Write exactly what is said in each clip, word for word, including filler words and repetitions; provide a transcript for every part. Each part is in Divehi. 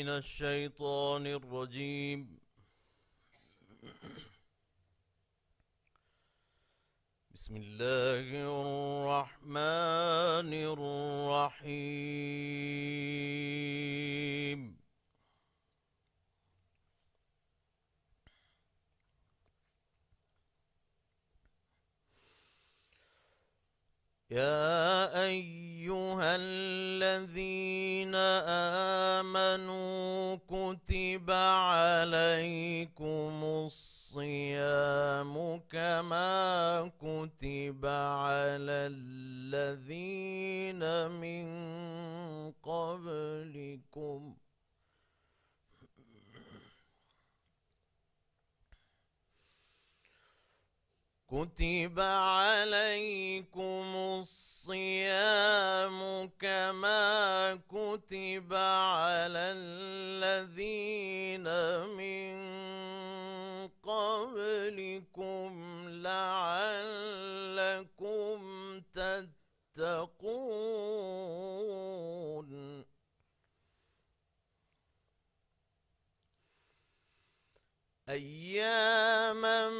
من الشيطان الرجيم. بسم الله الرحمن الرحيم. يا أيها الذين آمنوا كتب عليكم الصيام كما كتب على الذين من قبلكم كتب عليكم الصيام كما كتب على الذين من قبلكم لعلكم تتقون. أياما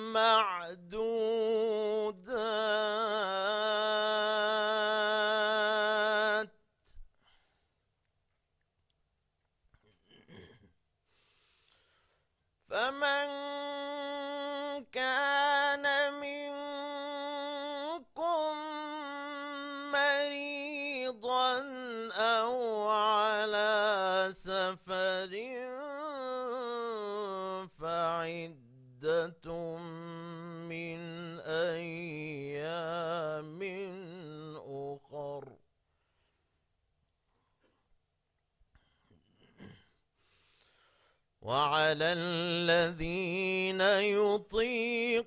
معدودات، فمن كان منكم مريضا أو على سفر فعدة من أيام أخر. وعلى الذين يطيقونه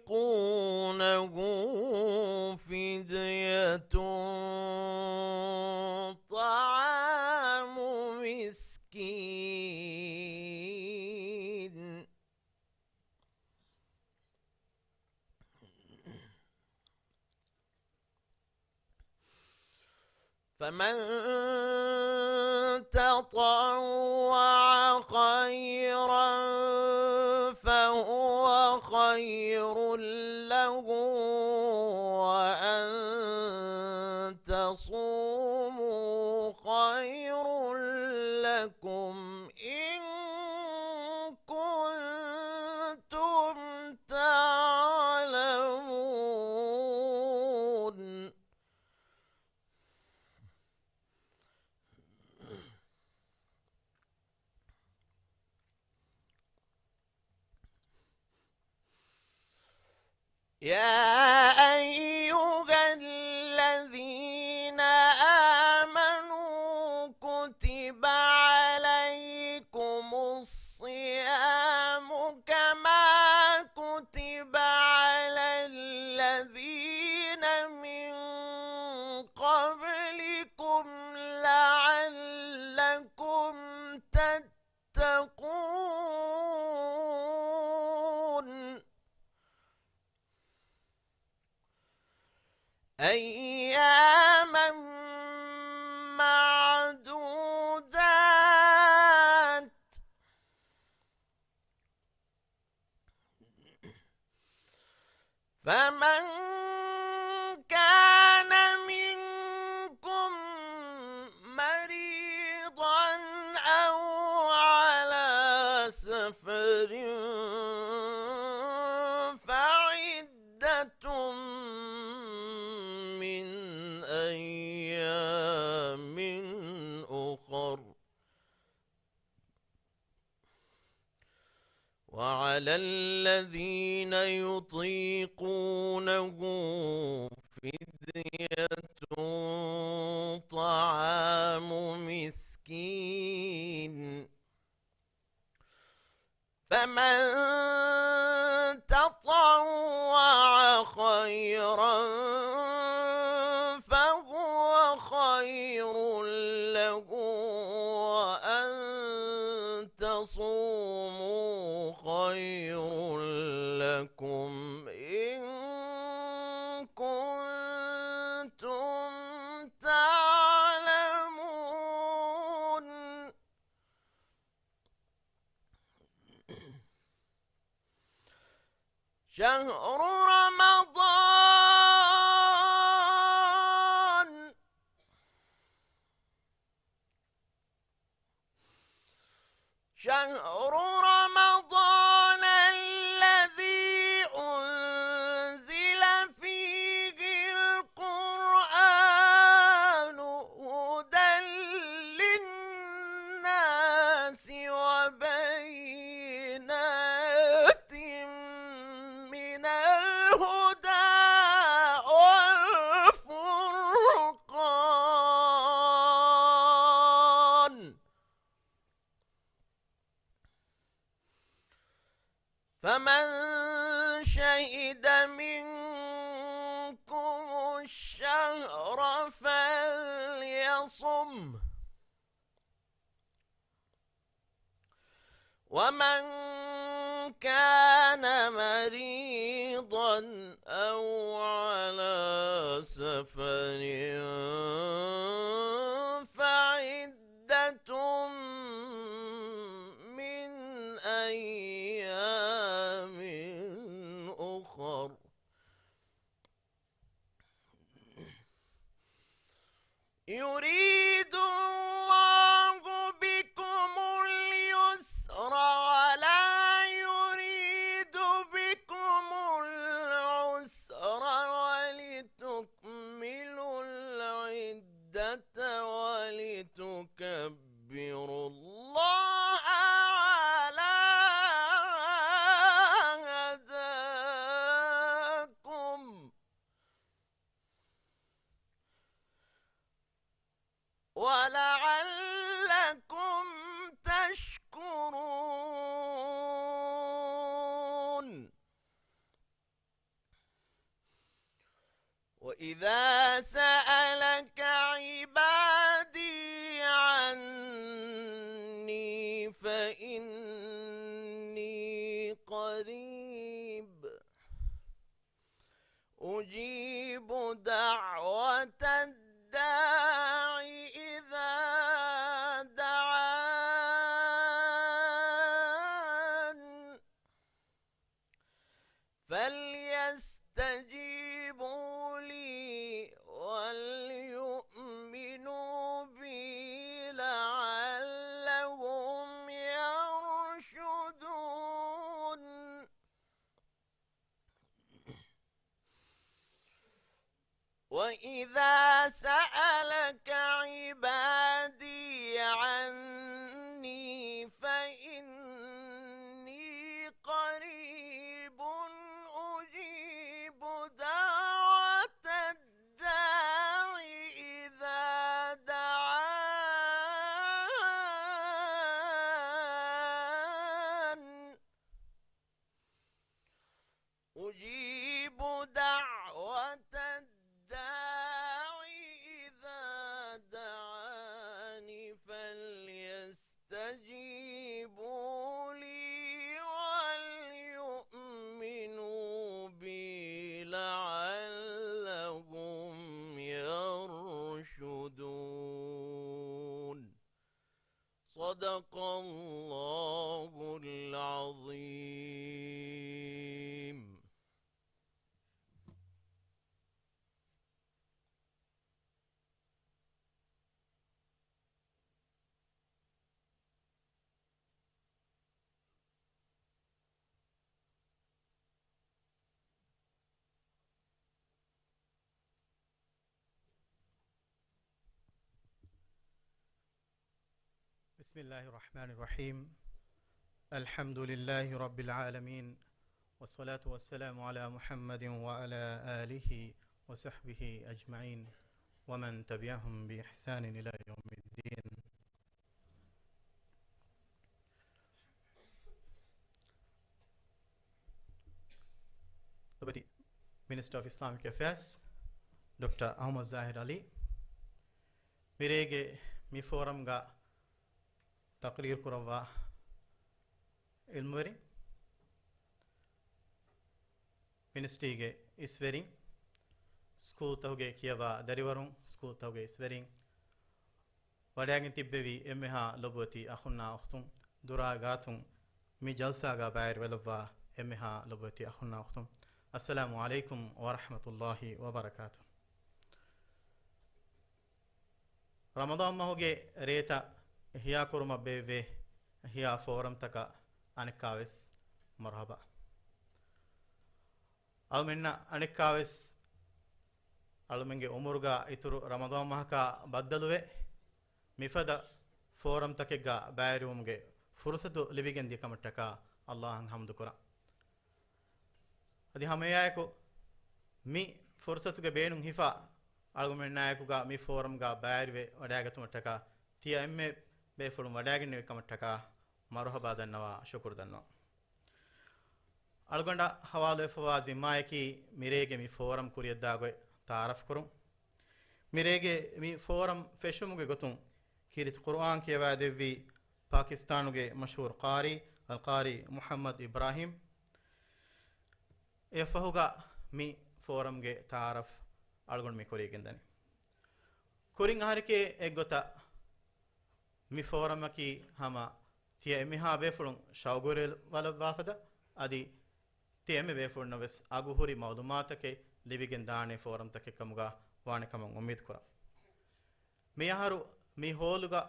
فدية طعام مسكين. فمن تطوع خيرا فهو خير له، وأن تصوموا خير لكم إن كنتم تعلمون. يا أيها الذين آمنوا كتب عليكم الصيام كما كتب على الذين من قبلكم لعلكم تتقون. أياما معدودات، فمن كان منكم مريضا أو على سفر فعدة من أيام أخر، وعلى الذين يطيقونه فدية طعام مسكين، فمن تطوع خيرا فهو خير له، وأن تصوموا خير لكم إن كنتم تعلمون. شهر رمضان، شهر رمضان الذي أنزل فيه القرآن هدى للناس وبينات من الهدى والفرقان، فمن شهد منكم الشهر فليصمه، ومن كان مريضا أو على سفر فعدة من أيام أخر، يريد الله بكم اليسر ولا يريد بكم العسر ولتكملوا العدة ولتكبروا الله على ما هداكم ولعلكم تشكرون. وإذا سألك عبادي عني فإني قريب أجيب دعوة الداع إذا دعان فليستجيبوا لي وليؤمنوا بي لعلهم يرشدون. وإذا سألك عبادي عني فإني قريب أجيب دعوة الداع إذا دعان أجيب دعوة الداع إذا دعان فليستجيبوا لي وليؤمنوا بي لعلهم يرشدون. صدق الله العظيم. بسم الله الرحمن الرحيم. الحمد لله رب العالمين. والصلاة والسلام على محمد وعلى آله وصحبه أجمعين. ومن تبعهم بإحسان إلى يوم الدين. ލޮބުވެތި މިނިސްޓަރ އޮފް އިސްލާމިކް އެފެއާޒް ޑޮކްޓަރ އަޙްމަދު ޒާހިރު ޢަލީ، މިރޭގެ މި ފޯރަމްގަ ތަޤްރީރު ކުރައްވާ ޢިލްމުވެރިން، މިނިސްޓްރީގެ އިސްވެރިން، ސްކޫލްތަކުގެ ކިޔަވާ ދަރިވަރުން، ސްކޫލްތަކުގެ އިސްވެރިން، ވަޑައިގެން ތިއްބެވި އެންމެހާ ލޮބުވެތި އަޚުންނާ އުޚްތުން، ދުރާ ގާތުން މި ޖަލްސާގަ ބައިވެރިވެލައްވާ އެންމެހާ ލޮބުވެތި އަޚުންނާ އުޚްތުން، އައްސަލާމު ޢަލައިކުމް ވަރަޙްމަތުﷲި ވަބަރަކާތު. ރަމަޟާން މަހުގެ ރޭތައް އިޙްޔާކުރުމަށް ބޭއްވޭ އިޙްޔާ ފޯރަމްތަކަށް އަނެއްކާވެސް މަރުޙަބާ. އަޅުމެންނަށް އަނެއްކާވެސް އަޅުމެންގެ އުމުރުގަ އިތުރު ރަމަޟާން މަހަކާ ބައްދަލުވެ، މިފަދަ ފޯރަމްތަކެއްގަ ބައިވެރިވުމުގެ ފުރުޞަތު ލިބިގެން ދިޔަކަމަށްޓަކާ ﷲ އަށް ޙަމްދުކުރަން. އަދި ހަމައެއާއެކު މި ފުރުޞަތުގެ ބޭނުން ހިފާ އަޅުގަނޑުމެންނާއެކުގަ މި ފޯރަމްގަ ބައިވެރިވެ ވަޑައިގަތުމަށްޓަކާ ތިޔަ އެންމެ ބޭފުޅުން ވަޑައިގެންނެވި ކަމަށްޓަކާ މަރުޙަބާ ދަންނަވާ، ޝުކުރު ދަންނަވާ. އަޅުގަނޑަށް ހަވާލުވެފަވާ ޒިންމާއަކީ މިރޭގެ މި ފޯރަމް ކުރިޔަށްދާ ގޮތް ތަޢާރަފް ކުރުން. މިރޭގެ މި ފޯރަމް ފެށުމުގެ ގޮތުން ކީރިތި ޤުރުއާން ކިޔަވާދެއްވީ ޕާކިސްތާނުގެ މަޝްހޫރު ޤާރީ އަލް ޤާރީ މުޙައްމަދު އިބްރާހީމް. އެއަށްފަހުގަ މި ފޯރަމްގެ ތަޢާރަފް އަޅުގަނޑު މި ކުރިޔަށް ގެންދަނީ. ކުރިން އަހަރެކޭ އެއްގޮތަށް މި ފޯރަމަކީ ހަމަ ތިޔަ އެންމެހާ ބޭފުޅުން ޝައުގުވެރިވަލައްވާފަދަ، އަދި ތިޔަ އެންމެ ބޭފުޅުންނަށް ވެސް އަގުހުރި މަޢުލޫމާތަކެއް ލިބިގެން ދާނެ ފޯރަމްތަކެއް ކަމުގަ ވާނެ ކަމަށް އުއްމީދު ކުރަން. މިއަހަރު މި ހޯލުގަ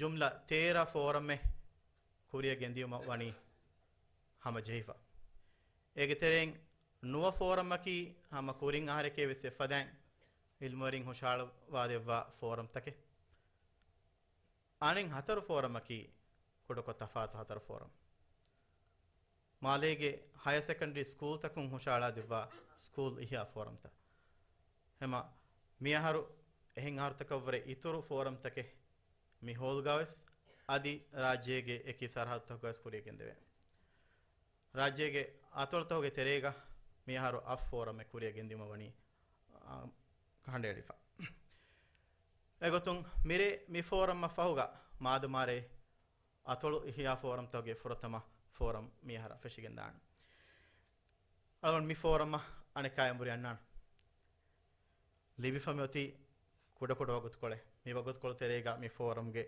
ޖުމްލަ ތޭރަ ފޯރަމެއް ކުރިޔަށް ގެންދިޔުމަށް ވަނީ ހަމަޖެހިފަ. އޭގެ ތެރެއިން ނުވަ ފޯރަމަކީ ހަމަ ކުރިން އަހަރެކޭ ވެސް އެއްފަދައިން ޢިލްމުވެރިން ހުށަހަޅަވާދެއްވާ ފޯރަމްތަކެއް. އަނެއް ހަތަރު ފޯރަމަކީ ކުޑަކޮށް ތަފާތު ހަތަރު ފޯރަމް. މާލޭގެ ހަޔަ ސެކަންޑަރީ ސްކޫލްތަކުން ހުށަހަޅާދެއްވާ ސްކޫލް އިޙްޔާ ފޯރަމްތައް. ހަމަ މިއަހަރު އެހެން އަހަރުތަކަށްވުރެ އިތުރު ފޯރަމްތަކެއް މި ހޯލްގަވެސް އަދި ރާއްޖޭގެ އެކި ސަރަހައްދުތަކުގަވެސް ކުރިޔަށް ގެންދެވޭ. ރާއްޖޭގެ އަތޮޅުތަކުގެ ތެރޭގަ މިއަހަރު އަށް ފޯރަމެއް ކުރިޔަށް ގެންދިއުމަށް ވަނީ، އާ، ކަނޑައެޅިފަ. އެގޮތުން މިރޭ މި ފޯރަމްއަށް ފަހުގަ މާދަމާރޭ އަތޮޅު އިޙްޔާ ފޯރަމްތަކުގެ ފުރަތަމަ ފޯރަމް މިއަހަރަށް ފެށިގެންދާނެ. އަޅުގަނޑު މި ފޯރަމަށް އަނެއްކާ އެނބުރި އަންނާނެ. ލިބިފަ މިއޮތީ ކުޑަކުޑަ ވަގުތުކޮޅެއް. މި ވަގުތުކޮޅު ތެރޭގަ މި ފޯރަމްގެ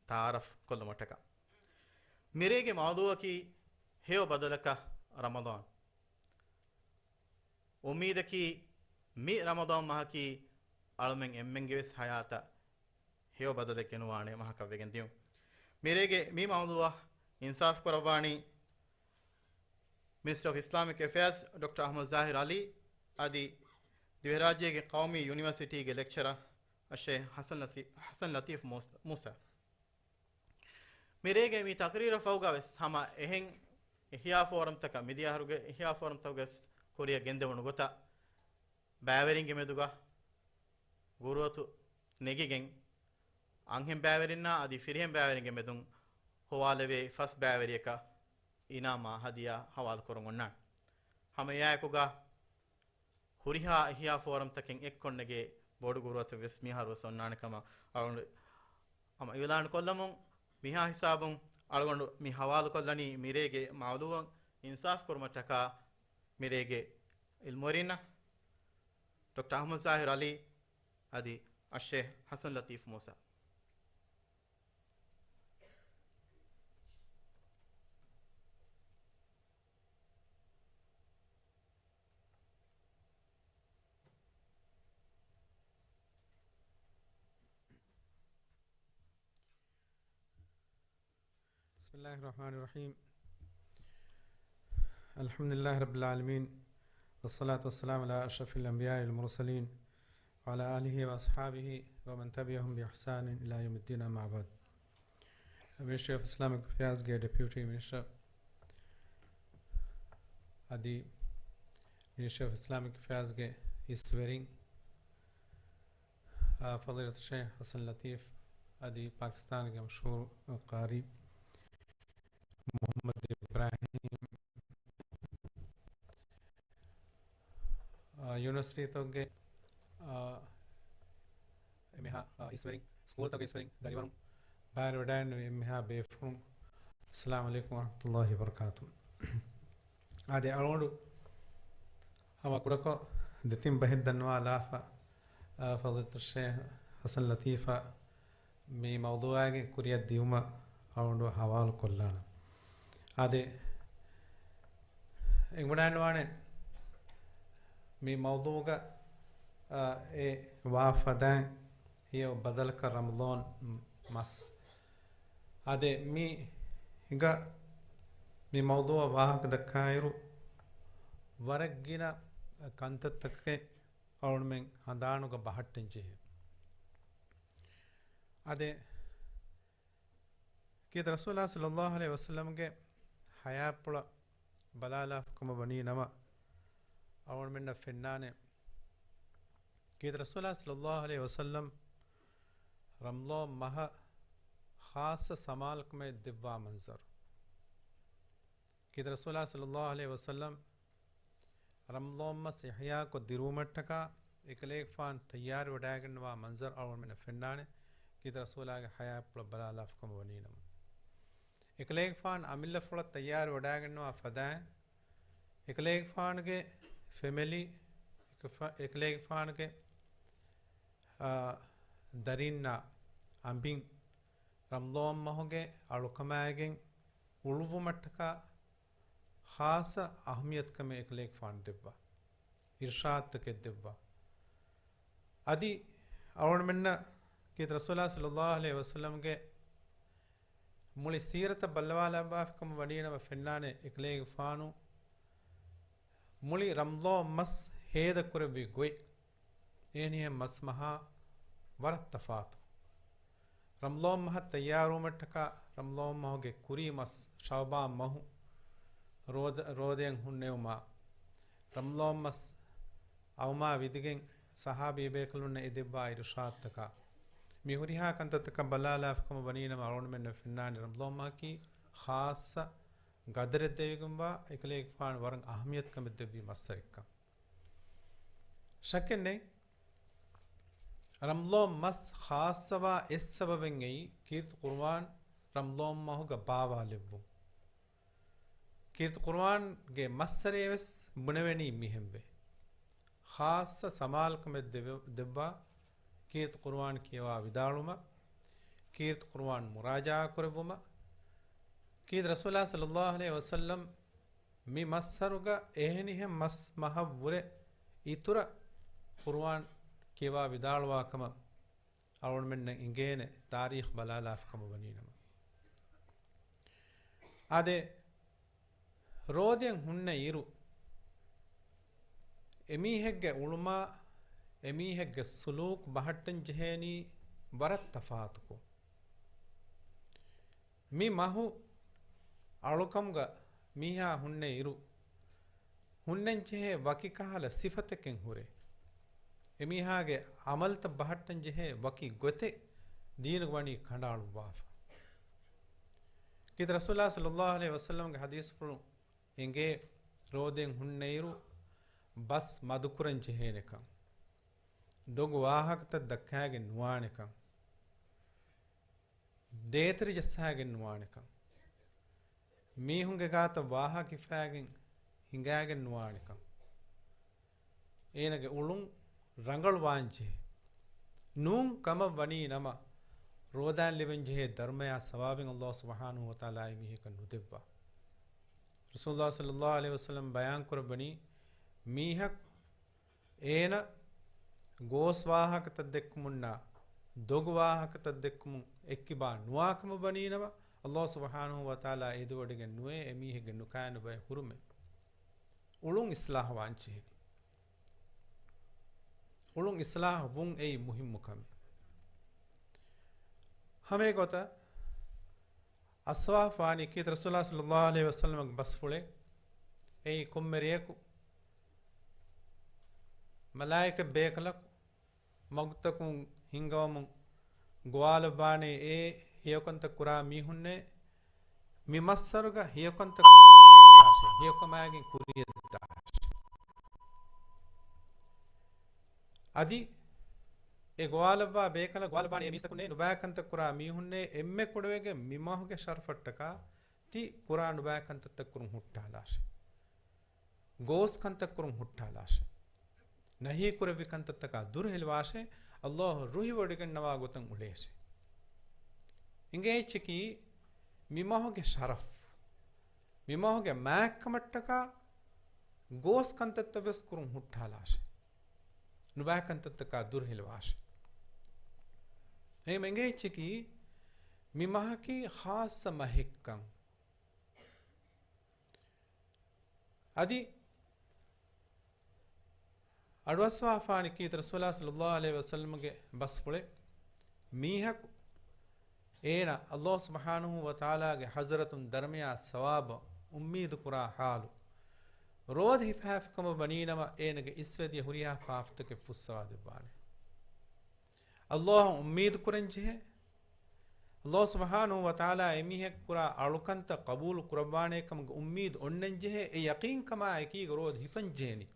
ތަޢާރަފް ކޮށްލުމަށްޓަކާ. މިރޭގެ މައުޟޫޢަކީ ހެޔޮ ބަދަލަކަށް ރަމަޟާން. އުއްމީދަކީ މި ރަމަޟާން މަހަކީ އަޅުމެން އެންމެންގެ ވެސް ޙަޔާތަށް ހެޔޮ ބަދަލެއް ގެނުވާނެ މަހަކަށް ވެގެން ދިޔުން. މިރޭގެ މި މައުޟޫޢަށް އިންސާފް ކުރައްވާނީ މިނިސްޓަރ އޮފް އިސްލާމިކް އެފެއާޒް ޑޮކްޓަރ އަޙްމަދު ޒާހިރު ޢަލީ އަދި ދިވެހިރާއްޖޭގެ ޤައުމީ ޔުނިވަރސިޓީގެ ލެކްޗަރ އައްޝޭޚް ޙަސަން ލަތީ-، ޙަސަން ލަތީފް މޫސް-، މޫސާ. މިރޭގެ މި ތަޤްރީރަށް ފަހުގަވެސް ހަމަ އެހެން އިޙްޔާ ފޯރަމްތަކަށް، މިދިޔަ އަހަރުގެ އިޙްޔާ ފޯރަމްތަކުގަވެސް ކުރިޔަށް ގެންދެވުނު ގޮތަށް ބައިވެރިންގެ މެދުގަ ގުރުއަތު ނެގިގެން، އަންހެން ބައިވެރިންނާ އަދި ފިރިހެން ބައިވެރިންގެ މެދުން ހޮވާލެވޭ ފަސް ބައިވެރިޔަކަށް އިނާމާ ހަދިޔާ ހަވާލު ކުރަން އޮންނާނެ. ހަމަ އެއާއެކުގަ ހުރިހާ އިޙްޔާ ފޯރަމްތަކެއް އެއްކޮށް ނެގޭ ބޮޑު ގުރުއަތެއް ވެސް މިހާރު ވެސް އޮންނާނެ ކަމަށް އަޅުގަނޑު ހަމަ އިޢުލާން ކޮށްލަމުން، މިހާ ހިސާބުން އަޅުގަނޑު މި ހަވާލު ކޮށްލަނީ މިރޭގެ މައުޟޫޢަށް އިންސާފް ކުރުމަށްޓަކާ މިރޭގެ ޢިލްމުވެރިންނަށް ޑޮކްޓަރ އަޙްމަދު ޒާހިރު ޢަލީ އަދި އައްޝޭޚް ޙަސަން ލަތީފް މޫސާ. بسم الله الرحمن الرحيم. الحمد لله رب العالمين، والصلاة والسلام على أشرف الأنبياء والمرسلين، وعلى آله وأصحابه ومن تبعهم بإحسان إلى يوم الدين، أما بعد. މިނިސްޓްރީ އޮފް އިސްލާމިކް އެފެއާޒްގެ ޑެޕިއުޓީ މިނިސްޓަރ އަދި މިނިސްޓްރީ އޮފް އިސްލާމިކް އެފެއާޒްގެ އިސްވެރިން، އާ، ފަޟީލަތު ޝޭޚް ޙަސަން ލަތީފް އަދި ޕާކިސްތާންގެ މަޝްހޫރު ޤާރީ މުޙައްމަދު އިބްރާހީމް، އާ، ޔުނިވަރސިޓީތަކުގެ، އާ، އެންމެހާ، އާ، އިސްވެރިން، ސްކޫލްތަކުގެ އިސްވެރިން، ދަރިވަރުން، ބައިވެރިވެވަޑައިގެންނެވި އެންމެހާ ބޭފުޅުން، އައްސަލާމު ޢަލައިކުމް ވަރަޙްމަތުﷲި ވަބަރަކާތުހު. އާދެ، އަޅުގަނޑު ހަމަ ކުޑަކޮށް ދެތިން ބަހެއް ދަންނަވާލާފަ، އާ، ފަޟީލަތު ޝޭޚް ޙަސަން ލަތީފަށް މި މައުޟޫޢާގެ ކުރިއަށް ދިއުމަށް އަޅުގަނޑު ހަވާލު ކޮށްލާނަން. އާދެ، އެނގުނާންވާނެ މި މައުޟޫގަ، އާ، އެ ވާ ފަދައިން ހެޔޮ ބަދަލަކަށް ރަމަޟާން މަސް. އާދެ، މި ހިނގާ މި މައުޟޫއަށް ވާހަކަ ދައްކާއިރު، ވަރަށް ގިނަ ކަންތައްތަކެއް އަޅުމެން ހަނދާނުގަ ބަހައްޓަން ޖެހޭ. އާދެ، ކީރިތި ރަސޫލާ ޞައްލައްލާހު ޢަލައިހި ވަސައްލަމްގެ ޙަޔާތްޕުޅަށް ބަލާލާފަ ކަމަށް ވަނީ ނަމަ، އަޅުގަނޑުމެންނަށް ފެންނާނެ، ކީރިތި ރަސޫލާ ޞައްލައްލާހު ޢަލައިހި ވަސައްލަމް ރަމަޟާން މަހަށް ޚާއްޞަ ސަމާލުކަމެއް ދެއްވާ މަންޒަރު. ކީރިތި ރަސޫލާ ޞައްލައްލާހު ޢަލައިހި ވަސައްލަމް ރަމަޟާން މަސް އިޙްޔާކޮށް ދިރުވުމަށްޓަކާ އެކަލޭގެފާނު ތައްޔާރު ވެޑާގަންނަވާ މަންޒަރު އަޅުގަނޑުމެންނަށް ފެންނާނެ، ކީރިތި ރަސޫލާގެ ޙަޔާތްޕުޅަށް ބަލާލާފަ ކަމަށް ވަނީ ނަމަ. އެކަލޭގެފާނު އަމިއްލަފުޅަށް ތައްޔާރު ވެޑާގަންނަވާ ފަދައިން، އެކަލޭގެފާނުގެ ފެމެލީ، އެކަ-، އެކަލޭގެފާނުގެ، އާ، ދަރިންނާ އަނބިން ރަމަޟާން މަހުގެ އަޅުކަމާގެން އުޅުއްވުމަށްޓަކާ ޚާއްޞަ އަހައްމިޔަތުކަމެއް އެކަލޭގެފާނު ދެއްވާ، އިރުޝާދުތަކެއް ދެއްވާ. އަދި އަޅުގަނޑުމެންނަށް ކީރިތި ރަސޫލާ ޞައްލައްލާހު ޢަލައިހި ވަސައްލަމްގެ މުޅި ސީރަތަށް ބައްލަވާލައްވާފިކަމަށް ވަނީނަމަ ފެންނާނެ، އެކަލޭގެފާނު މުޅި ރަމަޟާން މަސް ހޭދަކުރެއްވި ގޮތް އެހެނިހެން މަސް މަހާ ވަރަށް ތަފާތު. ރަމަޟާން މަހަށް ތައްޔާރުވުމަށްޓަކާ ރަމަޟާން މަހުގެ ކުރީ މަސް ޝަޢުބާން މަހު ރޯދަ-، ރޯދައެއް ހުންނެވުމާ، ރަމަޟާން މަސް އައުމާ ވިދިގެން ޞަޙާބީ ބޭކަލުންނަށް އެދެއްވާ އިރުޝާދުތަކާ، މި ހުރިހާ ކަންތައްތަކަށް ބަލާލާފަ ކަމަށް ވަނީނަމަ އަޅުގަނޑުމެންނަށް ފެންނާނެ ރަމަޟާން މަހަކީ ޚާއްޞަ ގަދަރެއް ދެވިގެންވާ އެކަލޭގެފާނު ވަރަށް އަހައްމިޔަތުކަމެއް ދެއްވި މައްސަރެއްކަން. ޝައްކެއް ނެތް، ރަމަޟާން މަސް ޚާއްޞަވާ އެއް ސަބަބެއްގައި ކީރިތި ޤުރުއާން ރަމަޟާން މަހުގަ ބާވާލެއްވުން. ކީރިތި ޤުރުއާންގެ މައްސަރެއް ވެސް ބުނެވެނީ މިހެންވެ. ޚާއްޞަ ސަމާލުކަމެއް ދެވެ-، ދެއްވާ ކީރިތި ޤުރުއާން ކިޔަވާ ވިދާޅުވުމަށް، ކީރިތި ޤުރުއާން މުރާޖަޢާ ކުރެއްވުމަށް، ކީރިތި ރަސޫލާ ޞައްލައްލާހު ޢަލައިހި ވަސައްލަމް މި މައްސަރުގަ އެހެނިހެން މަސް މަހަށްވުރެ އިތުރަށް ޤުރުއާން ކިޔަވާ ވިދާޅުވާ ކަމަށް އަޅުގަނޑުމެންނަށް އެނގޭނެ، ތާރީޚް ބަލާލާފަ ކަމަށް ވަނީނަމަ. އާދެ، ރޯދައެއް ހުންނަ އިރު، އެމީހެއްގެ އުޅުމާ، އެމީހެއްގެ ސުލޫކު ބަހައްޓަން ޖެހޭނީ ވަރަށް ތަފާތުކޮށް. މި މަހު އަޅުކަމުގަ މީހާ ހުންނަ އިރު، ހުންނަންޖެހޭ ވަކި ކަހަލަ ސިފަތަކެއް ހުރޭ. އެމީހާގެ ޢަމަލުތައް ބަހައްޓަންޖެހޭ ވަކި ގޮތެއް ދީނުގަ ވަނީ ކަނޑައަޅުއްވާފަ. ކީރިތި ރަސޫލާ ޞައްލައްލާހު ޢަލައިހި ވަސައްލަމްގެ ޙަދީޘްފުޅު އެނގޭ، ރޯދައެއް ހުންނައިރު ބަސް މަދުކުރަން ޖެހޭނެކަން، ދޮގު ވާހަކަތައް ދައްކާގެން ނުވާނެކަން، ދޭތެރެ ޖައްސާގެން ނުވާނެކަން، މީހުންގެ ގާތަށް ވާހަކަ ހިފާގެން ހިނގާގެން ނުވާނެކަން، އޭނަގެ އުޅުން ރަނގަޅުވާންޖެހޭ. ނޫން ކަމަށް ވަނީ ނަމަ، ރޯދައިން ލިބެންޖެހޭ ދަރުމަޔާ ސަވާބެއް ﷲ ސުބްޙާނަހޫ ވަތަޢާލާ އެމީހަކަށް ނުދެއްވާ. ރަސޫލުﷲ ޞައްލައްލާހު ޢަލައިހި ވަސައްލަމް ބަޔާންކުރައްވަނީ، މީހަކު އޭނަ ގޯސް ވާހަކަތައް ދެއްކުމުންނާ ދޮގު ވާހަކަތައް ދެއްކުމުން އެއްކިބާ ނުވާކަމަށް ވަނީނަމަ، ﷲ ސުބްޙާނަހޫ ވަތަޢާލާ އެދިވޮޑިގެން ނުވޭ އެމީހެއްގެ ނުކާނުބައި ހުރުމެއް. އުޅުން އިޞްލާޙް ވާންޖެހޭ. އުޅުން އިޞްލާޙް ވުން އެއީ މުހިއްމު ކަމެއް. ހަމައެގޮތަށް އަޞްވާފް ވާނީ ކީރިތި ރަސޫލާ ޞައްލައްލާހު ޢަލައިހި ވަސައްލަމަގެ ބަސްފުޅެއް. އެއީ ކޮންމެ ރެޔަކު މަލާއިކަ ބޭކަލަކު މަގުތަކުން ހިންގަވަމުން ގޮވާލައްވާނެ އެ ހެޔޮކަންތައް ކުރާ މީހުންނޭ މި މައްސަރުގަ ހެޔޮކަންތައް ކުރިޔަށްދާށޭ، ހެޔޮކަމާގެން ކުރިޔަށްދާށޭ. އަދި އެ ގޮވާލައްވާ ބޭކަލަށް ގޮވާލައްވާނެ އެ މީސްތަކުންނޭ ނުބައި ކަންތައް ކުރާ މީހުންނޭ އެންމެ ކުޑަވެގެން މި މަހުގެ ޝަރަފަށްޓަކާ ތި ކުރާ ނުބައި ކަންތައްތައް ކުރުން ހުއްޓާލާށޭ. ގޯސް ކަންތައް ކުރުން ހުއްޓާލާށޭ. ނަހީ ކުރެއްވި ކަންތައްތަކާ ދުރުހެލިވާށޭ، ﷲ ރުހިވޮޑިގަންނަވާ ގޮތަށް އުޅޭށޭ. އިނގޭ އެއްޗަކީ މި މަހުގެ ޝަރަފް، މި މަހުގެ މާތްކަމަށްޓަކާ ގޯސް ކަންތައްތައް ވެސް ކުރުން ހުއްޓާލާށެ. ނުބައި ކަންތައްތަކާ ދުރުހެލިވާށެ. އެހެން އެނގޭ އެއްޗަކީ މި މަހަކީ ޚާއްޞަ މަހެއްކަން. އަދި އަޑުއައްސަވާފާނެ ކީރިތި ރަސޫލާ ޞައްލައްލާހު ޢަލައިހި ވަސައްލަމްގެ ބަސްފުޅެއް، މީހަކު އޭނަ ﷲ ސުބްޙާނަހޫ ވަތަޢާލާގެ ޙަޟްރަތުން ދަރުމަޔާ ސަވާބަށް އުއްމީދު ކުރާ ޙާލު، ރޯދަ ހިފާފިކަމަށް ވަނީނަމަ، އޭނަގެ އިސްވެދިޔަ ހުރިހާ ފާފަތަކެއް ފުއްސަވާ ދެއްވާނެ. ﷲ އަށް އުއްމީދު ކުރަން ޖެހޭ. ﷲ ސުބްޙާނަހޫ ވަތަޢާލާ އެމީހެއް ކުރާ އަޅުކަންތައް ޤަބޫލު ކުރައްވާނޭ ކަމުގެ އުއްމީދު އޮންނަން ޖެހޭ. އެ ޔަޤީންކަމާ އެކީގަ ރޯދަ ހިފަން ޖެހެނީ.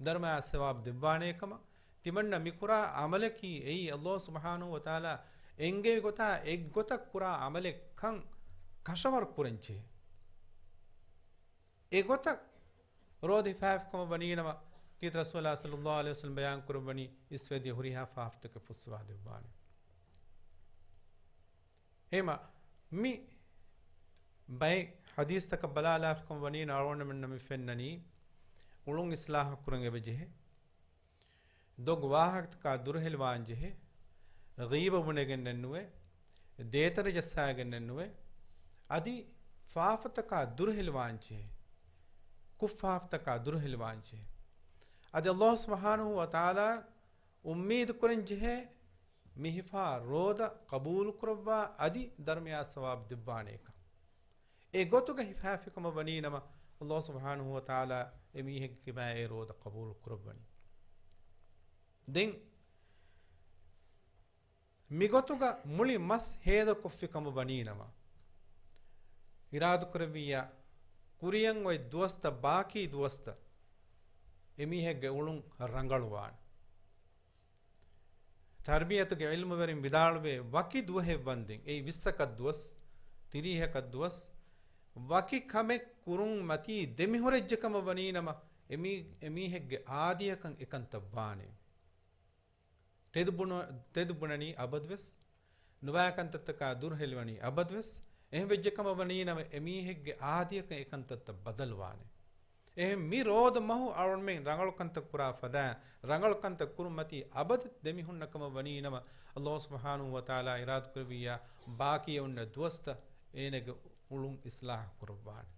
ދަރުމަޔާ ސަވާބު ދެއްވާނޭ ކަމަށް. ތިމަންނަ މިކުރާ ޢަމަލަކީ އެއީ ﷲ ސުބްޙާނަހޫ ވަތަޢާލާ އެންގެވި ގޮތާ އެއްގޮތަށް ކުރާ ޢަމަލެއް ކަން ކަށަވަރު ކުރަން ޖެހޭ. އެގޮތަށް ރޯދަ ހިފާފިކަމަށް ވަނީނަމަ، ކީރިތި ރަސޫލާ ޞައްލައްލާހު ޢަލައިހި ވަސައްލަމް ބަޔާން ކުރައްވަނީ އިސްވެދިޔަ ހުރިހާ ފާފަތަކެއް ފުއްސަވާ ދެއްވާނެ. އެހެމަ މި ބައެއް ޙަދީޘްތަކަށް ބަލާލާފިކަމަށް ވަނީ، އަޅުގަނޑުމެންނަށް މި ފެންނަނީ އުޅުން އިޞްލާޙު ކުރަން އެބަޖެހޭ. ދޮގު ވާހަކަތަކާ ދުރުހެލިވާން ޖެހޭ. ޣީބަ ބުނެގެންނެއް ނުވޭ. ދޭތަރަ ޖައްސާގެންނެއް ނުވޭ. އަދި ފާފަތަކާ ދުރުހެލިވާން ޖެހޭ. ކުށްފާފަތަކާ ދުރުހެލިވާން ޖެހޭ. އަދި ﷲ ސުބްޙާނަހޫ ވަތަޢާލާ އުއްމީދު ކުރަން ޖެހޭ މި ހިފާ ރޯދަ ޤަބޫލު ކުރައްވާ އަދި ދަރުމަޔާ ސަވާބު ދެއްވާނޭކަން. އެ ގޮތުގަ ހިފާފިކަމަށް ވަނީ ނަމަ، ﷲ ސުބްޙާނަހޫ ވަތަޢާލާ އެ މީހެއްގެ ކިބާ އެ ރޯދަ ޤަބޫލު ކުރައްވަނީ. ދެން މިގޮތުގަ މުޅި މަސް ހޭދަކޮށްފި ކަމަށް ވަނީ ނަމަ، އިރާދަކުރެއްވިއްޔާ ކުރިޔަށް އޮތް ދުވަސްތައް، ބާކީ ދުވަސްތައް އެމީހެއްގެ އުޅުން ރަނގަޅުވާނެ. ތަރްބިޔަތުގެ ޢިލްމުވެރިން ވިދާޅުވޭ، ވަކި ދުވަހެއް ވަންދެން، އެއީ ވިއްސަކަށް ދުވަސް، ތިރީހަކަށް ދުވަސް، ވަކި ކަމެއް ކުރުން މަތީ ދެމިހުރެއްޖެ ކަމަށް ވަނީ ނަމަ، އެމީ-، އެމީހެއްގެ އާދިޔަކަން އެކަންތައް ވާނެ. ތެދު ބުނ-، ތެދު ބުނަނީ އަބަދުވެސް، ނުބައި ކަންތައްތަކާ ދުރުހެލިވަނީ އަބަދުވެސް. އެހެން ވެއްޖެ ކަމަށް ވަނީ ނަމަ، އެމީހެއްގެ އާދިޔަކަން އެކަންތައްތައް ބަދަލުވާނެ. އެހެން މި ރޯދަ މަހު އަޅުމެން ރަނގަޅު ކަންތައް ކުރާ ފަދައިން، ރަނގަޅު ކަންތައް ކުރުން މަތީ އަބަދު ދެމިހުންނަ ކަމަށް ވަނީ ނަމަ، ﷲ ސުބްޙާނަހޫ ވަތަޢާލާ އިރާދަކުރެއްވިއްޔާ، ބާކީ އޮންނަ ދުވަސްތައް އޭނަގެ އުޅުން އިޞްލާޙު ކުރައްވާނެ.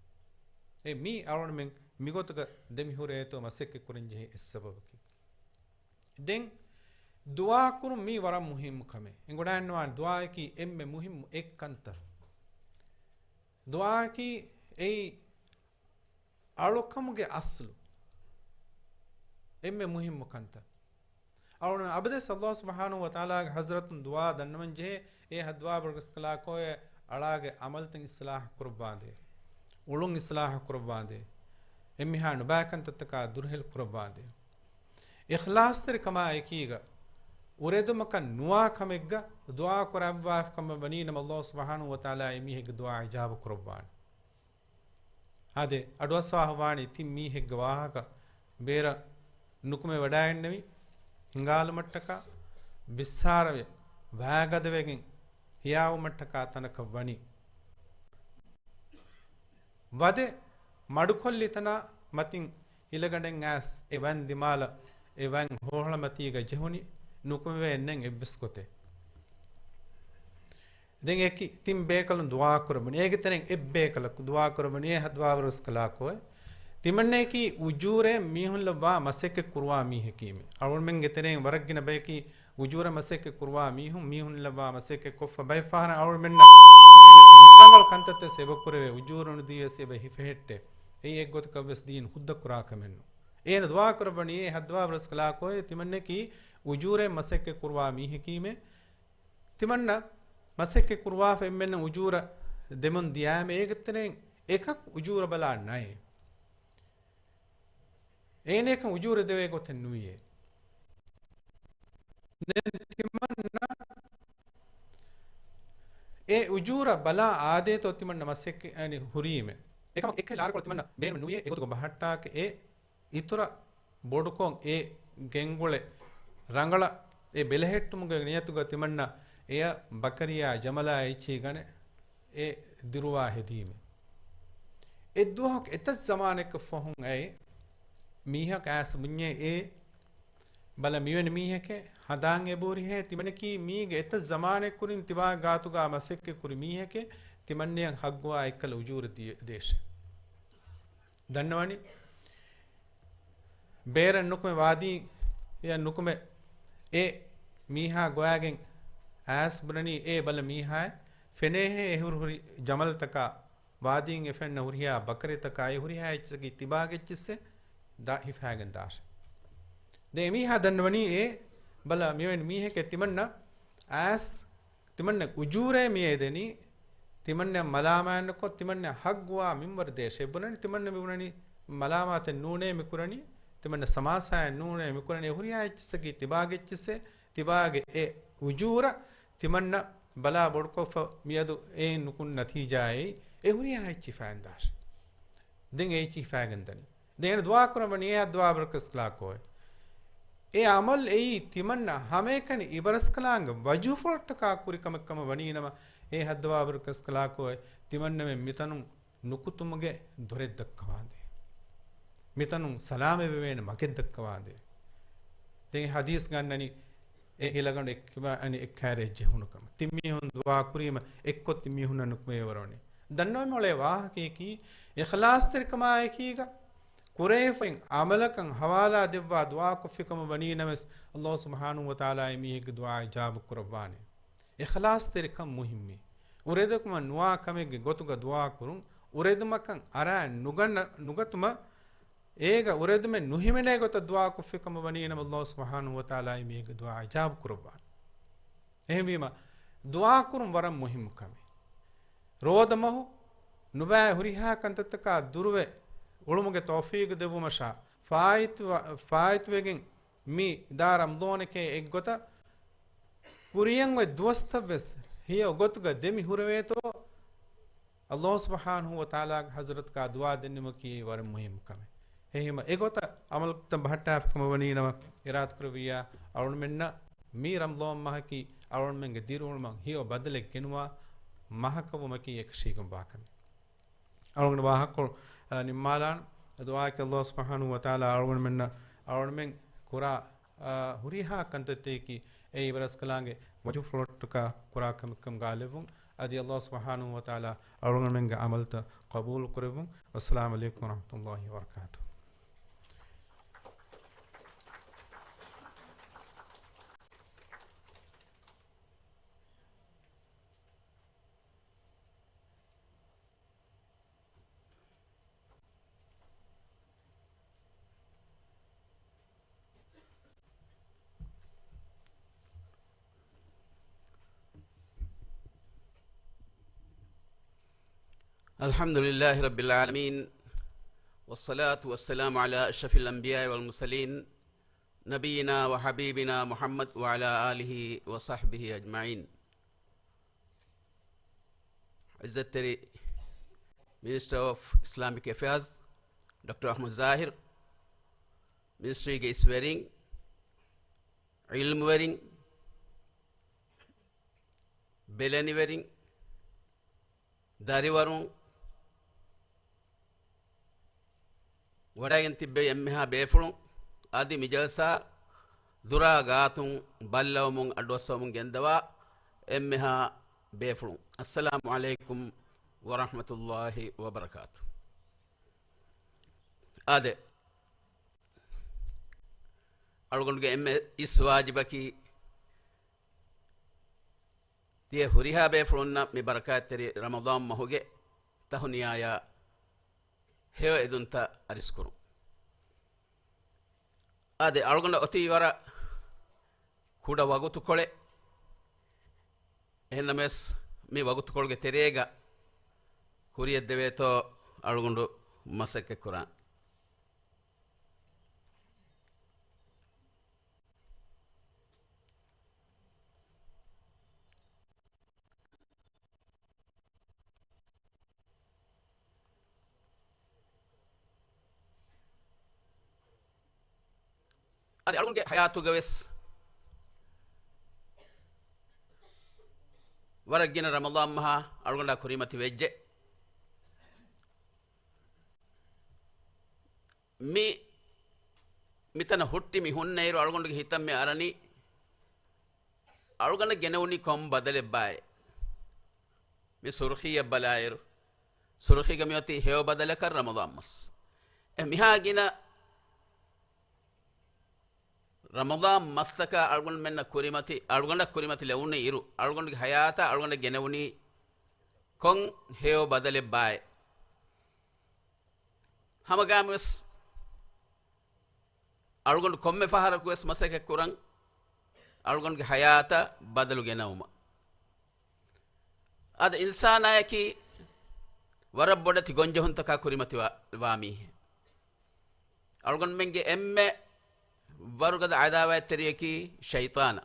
އެ މީ އަޅުމެން މިގޮތުގަ ދެމިހުރޭތޯ މަސައްކަތް ކުރަން ޖެހޭ އެއް ސަބަބަކީ. ދެން ދުޢާ ކުރުން މީ ވަރަށް މުހިއްމު ކަމެއް. އެނގުނާންވާނެ ދުޢާއަކީ އެންމެ މުހިއްމު އެއް ކަންތައް. ދުޢާއަކީ އެއީ އަޅުކަމުގެ އަސްލު. އެންމެ މުހިއްމު ކަންތައް. އަޅުން އަބަދެސް ﷲ ސުބްޙާނަހޫ ވަތަޢާލާގެ ޙަޟްރަތުން ދުޢާ ދަންނަވަން ޖެހޭ، އޭ ހައްދުވާވަރުގެ ރަސްކަލާކޯއޭ، އަޅާގެ ޢަމަލުތައް އިޞްލާޙު ކުރައްވާނދޭ. އުޅުން އިޞްލާޙު ކުރައްވާނދޭ. އެންމެހާ ނުބައި ކަންތައްތަކާ ދުރުހެލް ކުރައްވާނދޭ. އިޚްލާޞްތެރިކަމާ އެކީގަ، އުރެދުމަކަށް ނުވާ ކަމެއްގަ ދުޢާ ކުރައްވާފި ކަމަށް ވަނީ ނަމަ، ﷲ ސުބްޙާނަހޫ ވަތަޢާލާ އެމީހެއްގެ ދުޢާ އިޖާބަ ކުރައްވާނެ. އާދެ، އަޑުއައްސަވާފަވާނީ ތިން މީހެއްގެ ވާހަކަ ބޭރަށް ނުކުމެ ވަޑައިގެންނެވި ހިނގާލުމަށްޓަކާ، ވިއްސާރަވެ، ވައިގަދަވެގެން ހިޔާވުމަށްޓަކާ ތަނަކަށް ވަނީ. ވަދެ މަޑުކޮށްލި ތަނާ މަތިން ހިލަގަނޑެއް އައިސް އެ ވަން ދިމާލަށް އެ ވަން ހޮހޮޅަމަތީގަ ޖެހުނީ، ނުކުމެވޭ ނެތް އެއްވެސް ގޮތެއް. ދެން އެކި ތިން ބޭކަލުން ދުޢާ ކުރައްވަނީ. އޭގެ ތެރެއިން އެއް ބޭކަލަކު ދުޢާ ކުރައްވަނީ، އޭ ހައްދުވާވަރު ރަސްކަލާކޯއޭ، ތިމަންނަޔަކީ އުޖޫރައެއް މީހުން ލައްވާ މަސައްކަތް ކުރުވާ މީހަކީމެ. އަޅުމެންގެ ތެރެއިން ވަރަށް ގިނަ ބަޔަކީ އުޖޫރަ މަސައްކަތް ކުރުވާ މީހުން، މީހުން ލައްވާ މަސައްކަތް ކޮށްފަ ބައެއް ފަހަރަށް އަޅުމެންނަށް ރަނގަޅު ކަންތައްތައް އެބަ ކުރެވޭ، އުޖޫރަ ނުދީވެސް އެބަ ހިފެހެއްޓޭ. އެއީ އެއްގޮތަކަށް ވެސް ދީން ހުއްދަ ކުރާ ކަމެއް ނޫން. އޭނަ ދުޢާ ކުރައްވަނީ، އޭ ހައްދުވާވަރު ރަސްކަލާކޯއޭ، ތިމަންނަޔަކީ އުޖޫރައެއް މަސައްކަތް ކުރުވާ މީހަކީމެ. ތިމަންނަ މަސައްކަތް ކުރުވާފަ އެންމެންނަށް އުޖޫރަ ދެމުން ދިޔާމެ، އޭގެ ތެރެއިން އެކަކު އުޖޫރަ ބަލާ ނައޭ. އޭނައަކަށް އުޖޫރަ ދެވޭ ގޮތެއް ނުވިއޭ. ދެން ތިމަންނަ އެ އުޖޫރަ ބަލާ އާދޭތޯ ތިމަންނަ މަސައްކަތް އަނި ހުރީމެ. އެކަމަކު އެކަހެ ލާރިކޮޅު ތިމަންނަ ބޭނުމެއް ނުވިއޭ އެގޮތުގަ ބަހައްޓާކަށް އެ އިތުރަށް ބޮޑުކޮށް އެ ގެންގުޅެ ރަނގަޅަށް އެ ބެލެހެއްޓުމުގެ ނިޔަތުގަ ތިމަންނަ އެޔަށް ބަކަރިޔާ ޖަމަލާ އެއްޗިހި ގަނެ އެ ދިރުވާ ހެދީމެ. އެއްދުވަހަކު އެތައް ޒަމާނެއްގެ ފަހުން އައި މީހަކު އައިސް ބުންޏޭ އޭ ބަލަ މިވެނި މީހެކޭ ހަނދާން އެބަހުރިހޭ ތިމަނަކީ މީގެ އެތައް ޒަމާނެއް ކުރިން ތިބާ ގާތުގާ މަސައްކަތް ކުރި މީހެކޭ ތިމަންނަޔަށް ހައްގުވާ އެއްކަލަ އުޖޫރަ ދިޔަ-، ދޭށޭ. ދަންނަވަނީ ބޭރަށް ނުކުމެ ވާދީ އެއަށް ނުކުމެ އެ މީހާ ގޮވާގެން އައިސް ބުނަނީ އޭ ބަލަ މީހާއެއް ފެނޭހޭ އެ ހުރި ހުރި ޖަމަލްތަކާ ވާދީން އެ ފެންނަ ހުރިހާ ބަކަރިތަކާ އެ ހުރިހާ އެއްޗަކީ ތިބާގެ އެއްޗިއްސޭ ދާ ހިފާގެން ދާށޭ. ދެން އެމީހާ ދަންނަވަނީ އޭ ބަލަ މިވެނި މީހެކޭ ތިމަންނަ އައިސް ތިމަންނަ އުޖޫރައެއް މިއައި ދެނީ، ތިމަންނަ މަލާމާތް ނުކޮށް، ތިމަންނަ ހައްގުވާ މިންވަރު ދޭށޭ. ބުނަނީ ތިމަންނަ މިބުނަނީ މަލާމާތެއް ނޫނޭ މިކުރަނީ، ތިމަންނަ ސަމާސާއެއް ނޫނޭ މިކުރަނީ، އެ ހުރިހާ އެއްޗިއްސަކީ ތިބާގެ އެއްޗިއްސޭ، ތިބާގެ އެ އުޖޫރަ ތިމަންނަ ބަލާ ބޮޑުކޮށްފަ މިއަދު އެއިން ނުކުން ނަތީޖާއެއް އެ ހުރިހާ އެއްޗި ހިފާގެން ދާށޭ. ދެން އެ އެއްޗި ހިފާގެން ދަނީ. ދެން އޭނަ ދުޢާ ކުރަން ވަނީ އެ ހައްދަވާ ބަރަކަސްކަލާކޯއެ. އެ ޢަމަލު އެއީ ތިމަންނަ ހަމައެކަނި އިބަރަސްކަލާނގެ ވަޖުހުފުޅަށްޓަކާ ކުރި ކަމެއް ކަމަށް ވަނީނަމަ، އޭ ހައްދަވާ ބަރަކަސްކަލާކޯއެ ތިމަންނަމެން މިތަނުން ނުކުތުމުގެ ދޮރެއް ދައްކަވާނދޭ. މިތަނުން ސަލާމަތްވެވޭނެ މަގެއް ދައްކަވާނދޭ. ދެން އެ ޙަދީޘް ގަންނަނީ އެ ހިލަގަނޑު އެއްކިބާ އަނި އެއްކާރެ އެއްޖެހުނު ކަމަށް. ތިން މީހުން ދުޢާ ކުރީމަ އެއްކޮށް ތިން މީހުންނަށް ނުކުމެވޭ ވަރުވަނީ. ދަންނަވަން އުޅޭ ވާހަކަޔަކީ، އިޚްލާޞްތެރިކަމާއެކީގަ ކުރެވިފައި ޢަމަލަކަށް ޙަވާލާ ދެއްވާ ދުޢާ ކޮށްފި ކަމަށް ވަނީ ނަމަވެސް، ﷲ ސުބްޙާނަހޫ ވަތަޢާލާ އެ މީހެއްގެ ދުޢާ އިޖާބަ ކުރައްވާނެ. އިޚްލާޞްތެރިކަން މުހިއްމޭ. އުރެދުމަށް ނުވާ ކަމެއްގެ ގޮތުގަ ދުޢާ ކުރުން، އުރެދުމަކަށް އަރާ ނުގަންނަ-، ނުގަތުމަށް އޭގަ އުރެދުމެއް ނުހިމެނޭ ގޮތަށް ދުޢާ ކޮށްފި ކަމަށް ވަނީ ނަމަ، ﷲ ސުބްޙާނަހޫ ވަތަޢާލާ އެ މީހެއްގެ ދުޢާ އިޖާބަ ކުރައްވާނެ. އެހެންވީމަ، ދުޢާ ކުރުން ވަރަށް މުހިއްމު ކަމެއް. ރޯދަ މަހު ނުބައި ހުރިހާ ކަންތައްތަކާ ދުރުވެ އުޅުމުގެ ތައުފީގު ދެއްވުމަށާ، ފާއިތުވ-، ފާއިތުވެގެން މި ދާ ރަމަޟާނެކޭ އެއްގޮތަށް ކުރިޔަށް އޮތް ދުވަސްތައް ވެސް ހެޔޮ ގޮތުގަ ދެމި ހުރެވޭތޯ، ﷲ ސުބްޙާނަހޫ ވަތަޢާލާގެ ޙަޟްރަތުގަ ދުޢާ ދެންނެވުމަކީ ވަރަށް މުހިއްމު ކަމެއް. އެހެންވީމަ އެގޮތަށް ޢަމަލުތައް ބަހައްޓާފަ ކަމަށް ވަނީ ނަމަ، އިރާދަކުރެއްވިއްޔާ އަޅުގަނޑުމެންނަށް މި ރަމަޟާން މަހަކީ އަޅުގަނޑުމެންގެ ދިރިއުޅުމަށް ހެޔޮ ބަދަލެއް ގެނުވާ މަހަކަށް ވުމަކީ އެކަށީގެންވާ ކަމެއް. އަޅުގަނޑު ވާހަކަކޮޅު، އަ، ނިންމާލާން. ދުޢާއަކީ ﷲ ސުބްޙާނަހޫ ވަތަޢާލާ އަޅުގަނޑުމެންނަށް އަޅުގަނޑުމެން ކުރާ، އަ، ހުރިހާ ކަންތައްތަކަކީ އެ އިބަރަސްކަލާނގެ ވަޖުހުފުޅަށްޓަކާ ކުރާ ކަމެއްކަމުގަ ލެއްވުން. އަދި ﷲ ސުބްޙާނަހޫ ވަތަޢާލާ އަޅުގަނޑުމެންގެ ޢަމަލުތައް ޤަބޫލު ކުރެއްވުން. ވައްސަލާމު ޢަލައިކުމް ވަރަޙްމަތުﷲ ވަބަރަކާތުހު. الحمد لله رب العالمين، والصلاة والسلام على أشرف الأنبياء والمرسلين، نبينا وحبيبنا محمد وعلى آله وصحبه أجمعين. ޢިއްޒަތްތެރި މިނިސްޓަރ އޮފް އިސްލާމިކް އެފެއާޒް ޑޮކްޓަރ އަޙްމަދު ޒާހިރު، މިނިސްޓްރީގެ އިސްވެރިން، ޢިލްމުވެރިން، ބެލެނިވެރިން، ދަރިވަރުން، ވަޑައިގެން ތިއްބެވި އެންމެހާ ބޭފުޅުން، އަދި މި ޖަލްސާ ދުރާ ގާތުން ބައްލަވަމުން އަޑުއައްސަވަމުން ގެންދަވާ އެންމެހާ ބޭފުޅުން، އައްސަލާމު ޢަލައިކުމް ވަރަޙްމަތުﷲ ވަބަރަކާތުހު. އާދެ، އަޅުގަނޑުގެ އެންމެ އިސް ވާޖިބަކީ، ތިޔަ ހުރިހާ ބޭފުޅުންނަށް މި ބަރަކާތްތެރި ރަމަޟާން މަހުގެ ތަހުނިޔާޔާ ހެޔޮ އެދުންތައް އަރިސްކުރުން. އާދެ، އަޅުގަނޑަށް އޮތީ ވަރަށް ކުޑަ ވަގުތުކޮޅެއް. އެހެންނަމަވެސް، މި ވަގުތުކޮޅުގެ ތެރޭގަ ކުރިޔަށްދެވޭތޯ އަޅުގަނޑު މަސައްކަތްކުރާން. އަދި އަޅުގަނޑުގެ ޙަޔާތުގަވެސް ވަރަށް ގިނަ ރަމަޟާން މަހާ އަޅުގަނޑާ ކުރިމަތި ވެއްޖެ. މި މިތަނަށް ހުއްޓި މި ހުންނައިރު އަޅުގަނޑުގެ ހިތަށް މި އަރަނީ، އަޅުގަނޑަށް ގެނެވުނީ ކޮން ބަދަލެއްބާއޭ؟ މި ސުރުޚީއަށް ބަލާއިރު، ސުރުޚީގަ މިއޮތީ ހެޔޮ ބަދަލަކަށް ރަމަޟާން މަސް. އެ މިހާ ގިނަ ރަމަޟާން މަސްތަކާ އަޅުގަނޑުމެންނަށް ކުރިމަތި، އަޅުގަނޑަށް ކުރިމަތި ލެވުނު އިރު، އަޅުގަނޑުގެ ހަޔާތަށް އަޅުގަނޑަށް ގެނެވުނީ ކޮން ހެޔޮ ބަދަލެއްބާއޭ؟ ހަމަގާމިވެސް އަޅުގަނޑު ކޮންމެ ފަހަރަކުވެސް މަސައްކަތްކުރަން، އަޅުގަނޑުގެ ހަޔާތަށް ބަދަލު ގެނައުމަށް. އަދި އިންސާނާޔަކީ ވަރަށް ބޮޑެތި ގޮންޖެހުންތަކާ ކުރިމަތިވާ، ވާ މީހެއް. އަޅުގަނޑުމެންގެ އެންމެ ވަރުގަދަ އަދާވާތްތެރިޔަކީ ޝައިޠާނާ.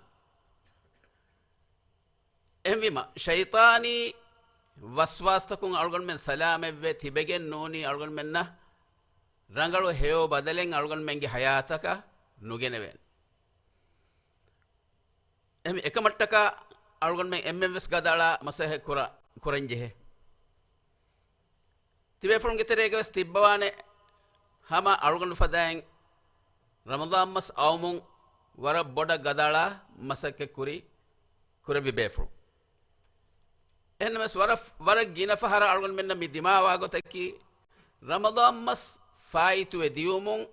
އެހެންވީމަ، ޝައިޠާނީ ވަސްވާސްތަކުން އަޅުގަނޑުމެން ސަލާމަތްވެ ތިބެގެން ނޫނީ އަޅުގަނޑުމެންނަށް ރަނގަޅު ހެޔޮ ބަދަލެއް އަޅުގަނޑުމެންގެ ހަޔާތަކަށް ނުގެނެވޭނެ. އެހެން އެކަމަށްޓަކާ އަޅުގަނޑުމެން އެންމެންވެސް ގަދައަޅާ މަސައްކަތް ކުރަ-، ކުރަންޖެހޭ. ތިބޭފުޅުންގެ ތެރޭގަވެސް ތިއްބަވާނެ ހަމަ އަޅުގަނޑު ފަދައިން ރަމަޟާން މަސް އައުމުން ވަރަށް ބޮޑަށް ގަދައަޅާ މަސައްކަތް ކުރި، ކުރެއްވި ބޭފުޅުން. އެހެންނަމަވެސް ވަރަށް، ވަރަށް ގިނަ ފަހަރަށް އަޅުގަނޑުމެންނަށް މި ދިމާވާ ގޮތަކީ، ރަމަޟާން މަސް ފާއިތުވެ ދިޔުމުން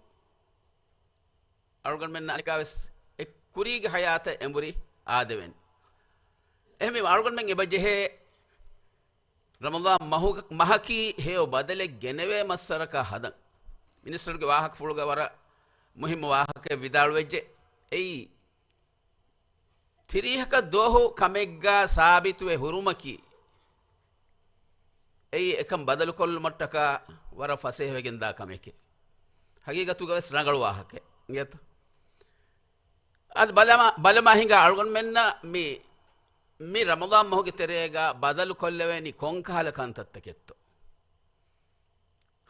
އަޅުގަނޑުމެންނަށް އަނެކާވެސް އެ ކުރީގެ ހަޔާތަށް އެނބުރި އާދެވެން. އެހެންވީމަ އަޅުގަނޑުމެން އެބަޖެހޭ ރަމަޟާން މަހު-، މަހަކީ ހެޔޮ ބަދަލެއް ގެނެވޭ މައްސަރަކާ ހަދަން. މިނިސްޓަރުގެ ވާހަކަފުޅުގަ ވަރަށް މުހިއްމު ވާހަކައެއް ވިދާޅުވެއްޖެ. އެއީ، ތިރީހަކަށް ދުވަހު ކަމެއްގާ ސާބިތުވެ ހުރުމަކީ، އެއީ އެކަން ބަދަލުކޮށްލުމަށްޓަކާ ވަރަށް ފަސޭހަވެގެންދާ ކަމެކޭ. ހަގީގަތުގަވެސް ރަނގަޅު ވާހަކައެއް އިނގޭތަ؟ އަދި ބަލަމާ، ބަލަމާ ހިނގާ އަޅުގަނޑުމެންނަށް މި، މި ރަމަޟާން މަހުގެ ތެރޭގަ ބަދަލުކޮށްލެވޭނީ ކޮންކަހަލަ ކަންތައްތަކެއްތޯ؟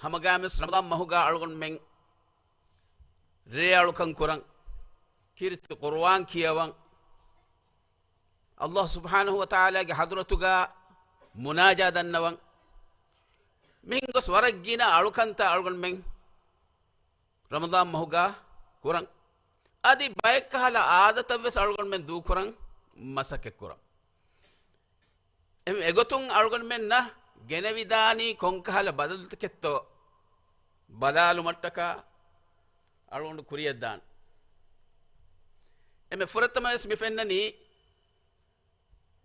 ހަމަގާމިސް ރަމަޟާން މަހުގަ އަޅުގަނޑުމެން ރޭއަޅުކަން ކުރަން، ކީރިތި ޤުރުއާން ކިޔަވަން، އައްލާހު ސުބްޙާނަހު ވަތަޢާލާގެ ޙަޟްރަތުގަ މުނާޖާ ދަންނަވަން، މިހެން ގޮސް ވަރަށް ގިނަ އަޅުކަންތައް އަޅުގަނޑުމެން ރަމަޟާން މަހުގަ ކުރަން. އަދި ބައެއްކަހަލަ އާދަތައްވެސް އަޅުގަނޑުމެން ދޫކުރަން މަސައްކަތްކުރަން. އެހެން އެގޮތުން އަޅުގަނޑުމެންނަށް ގެނެވިދާނީ ކޮންކަހަލަ ބަދަލުތަކެއްތޯ ބަލާލުމަށްޓަކާ އަޅުގަނޑު ކުރިޔަށްދާން. އެންމެ ފުރަތަމަވެސް މި ފެންނަނީ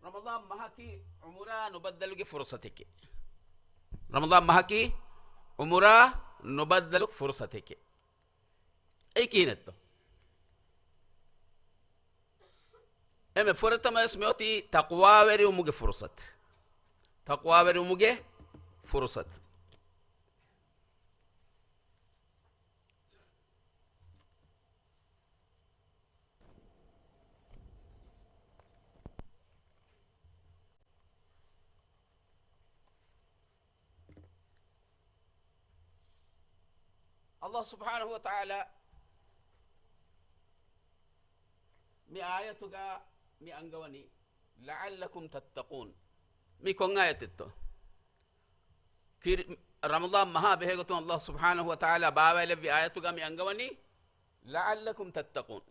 ރަމަޟާން މަހަކީ ޢުމުރާ ނުބައްދަލުގެ ފުރުޞަތެކޭ. ރަމަޟާން މަހަކީ ޢުމުރާ ނުބައްދަލު ފުރުޞަތެކޭ. އެއީ ކިހިނެއްތޯ؟ އެންމެ ފުރަތަމަވެސް މިއޮތީ ތަޤްވާވެރިވުމުގެ ފުރުޞަތު. ތަޤްވާވެރިވުމުގެ ފުރުޞަތު. އައްލާހު ސުބްޙާނަހު ވަތަޢާލާ މި އާޔަތުގަ މި އަންގަވަނީ، لَعَلَّكُمْ تَتَّقُونَ. މި ކޮން އާޔަތެއްތޯ؟ ކިރި-، ރަމަޟާން މަހާ ބެހޭގޮތުން އައްލާހު ސުބްޙާނަހު ވަތަޢާލާ ބާވައިލެއްވި އާޔަތުގަ މި އަންގަވަނީ، لَعَلَّكُمْ تَتَّقُونَ.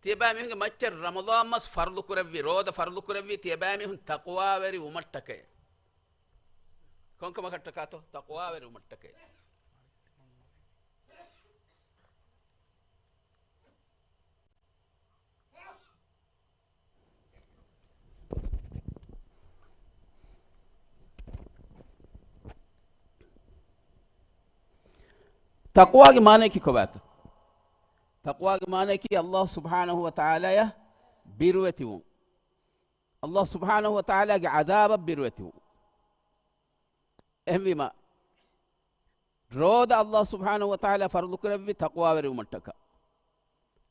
ތިޔަބައިމީހުންގެ މައްޗަށް ރަމަޟާން މަސް ފަރުޟު ކުރެއްވި، ރޯދަ ފަރުޟު ކުރެއްވީ ތިޔަބައިމީހުން ތަޤްވާވެރި ވުމަށްޓަކައި. ކޮންކަމަކަށްޓަކާތޯ؟ ތަޤްވާވެރި ވުމަށްޓަކައި. ތަޤްވާގެ މާނަޔަކީ ކޮބާތޯ؟ ތަޤްވާގެ މާނަޔަކީ އައްލާހު ސުބްޙާނަހު ވަތަޢާލާޔަށް ބިރުވެތިވުން. އައްލާހު ސުބްޙާނަހު ވަތަޢާލާގެ ޢަޛާބަށް ބިރުވެތިވުން. އެހެންވީމަ، ރޯދަ އައްލާހު ސުބްޙާނަހު ވަތަޢާލާ ފަރުޟު ކުރެއްވި ތަޤްވާވެރިވުމަށްޓަކާ.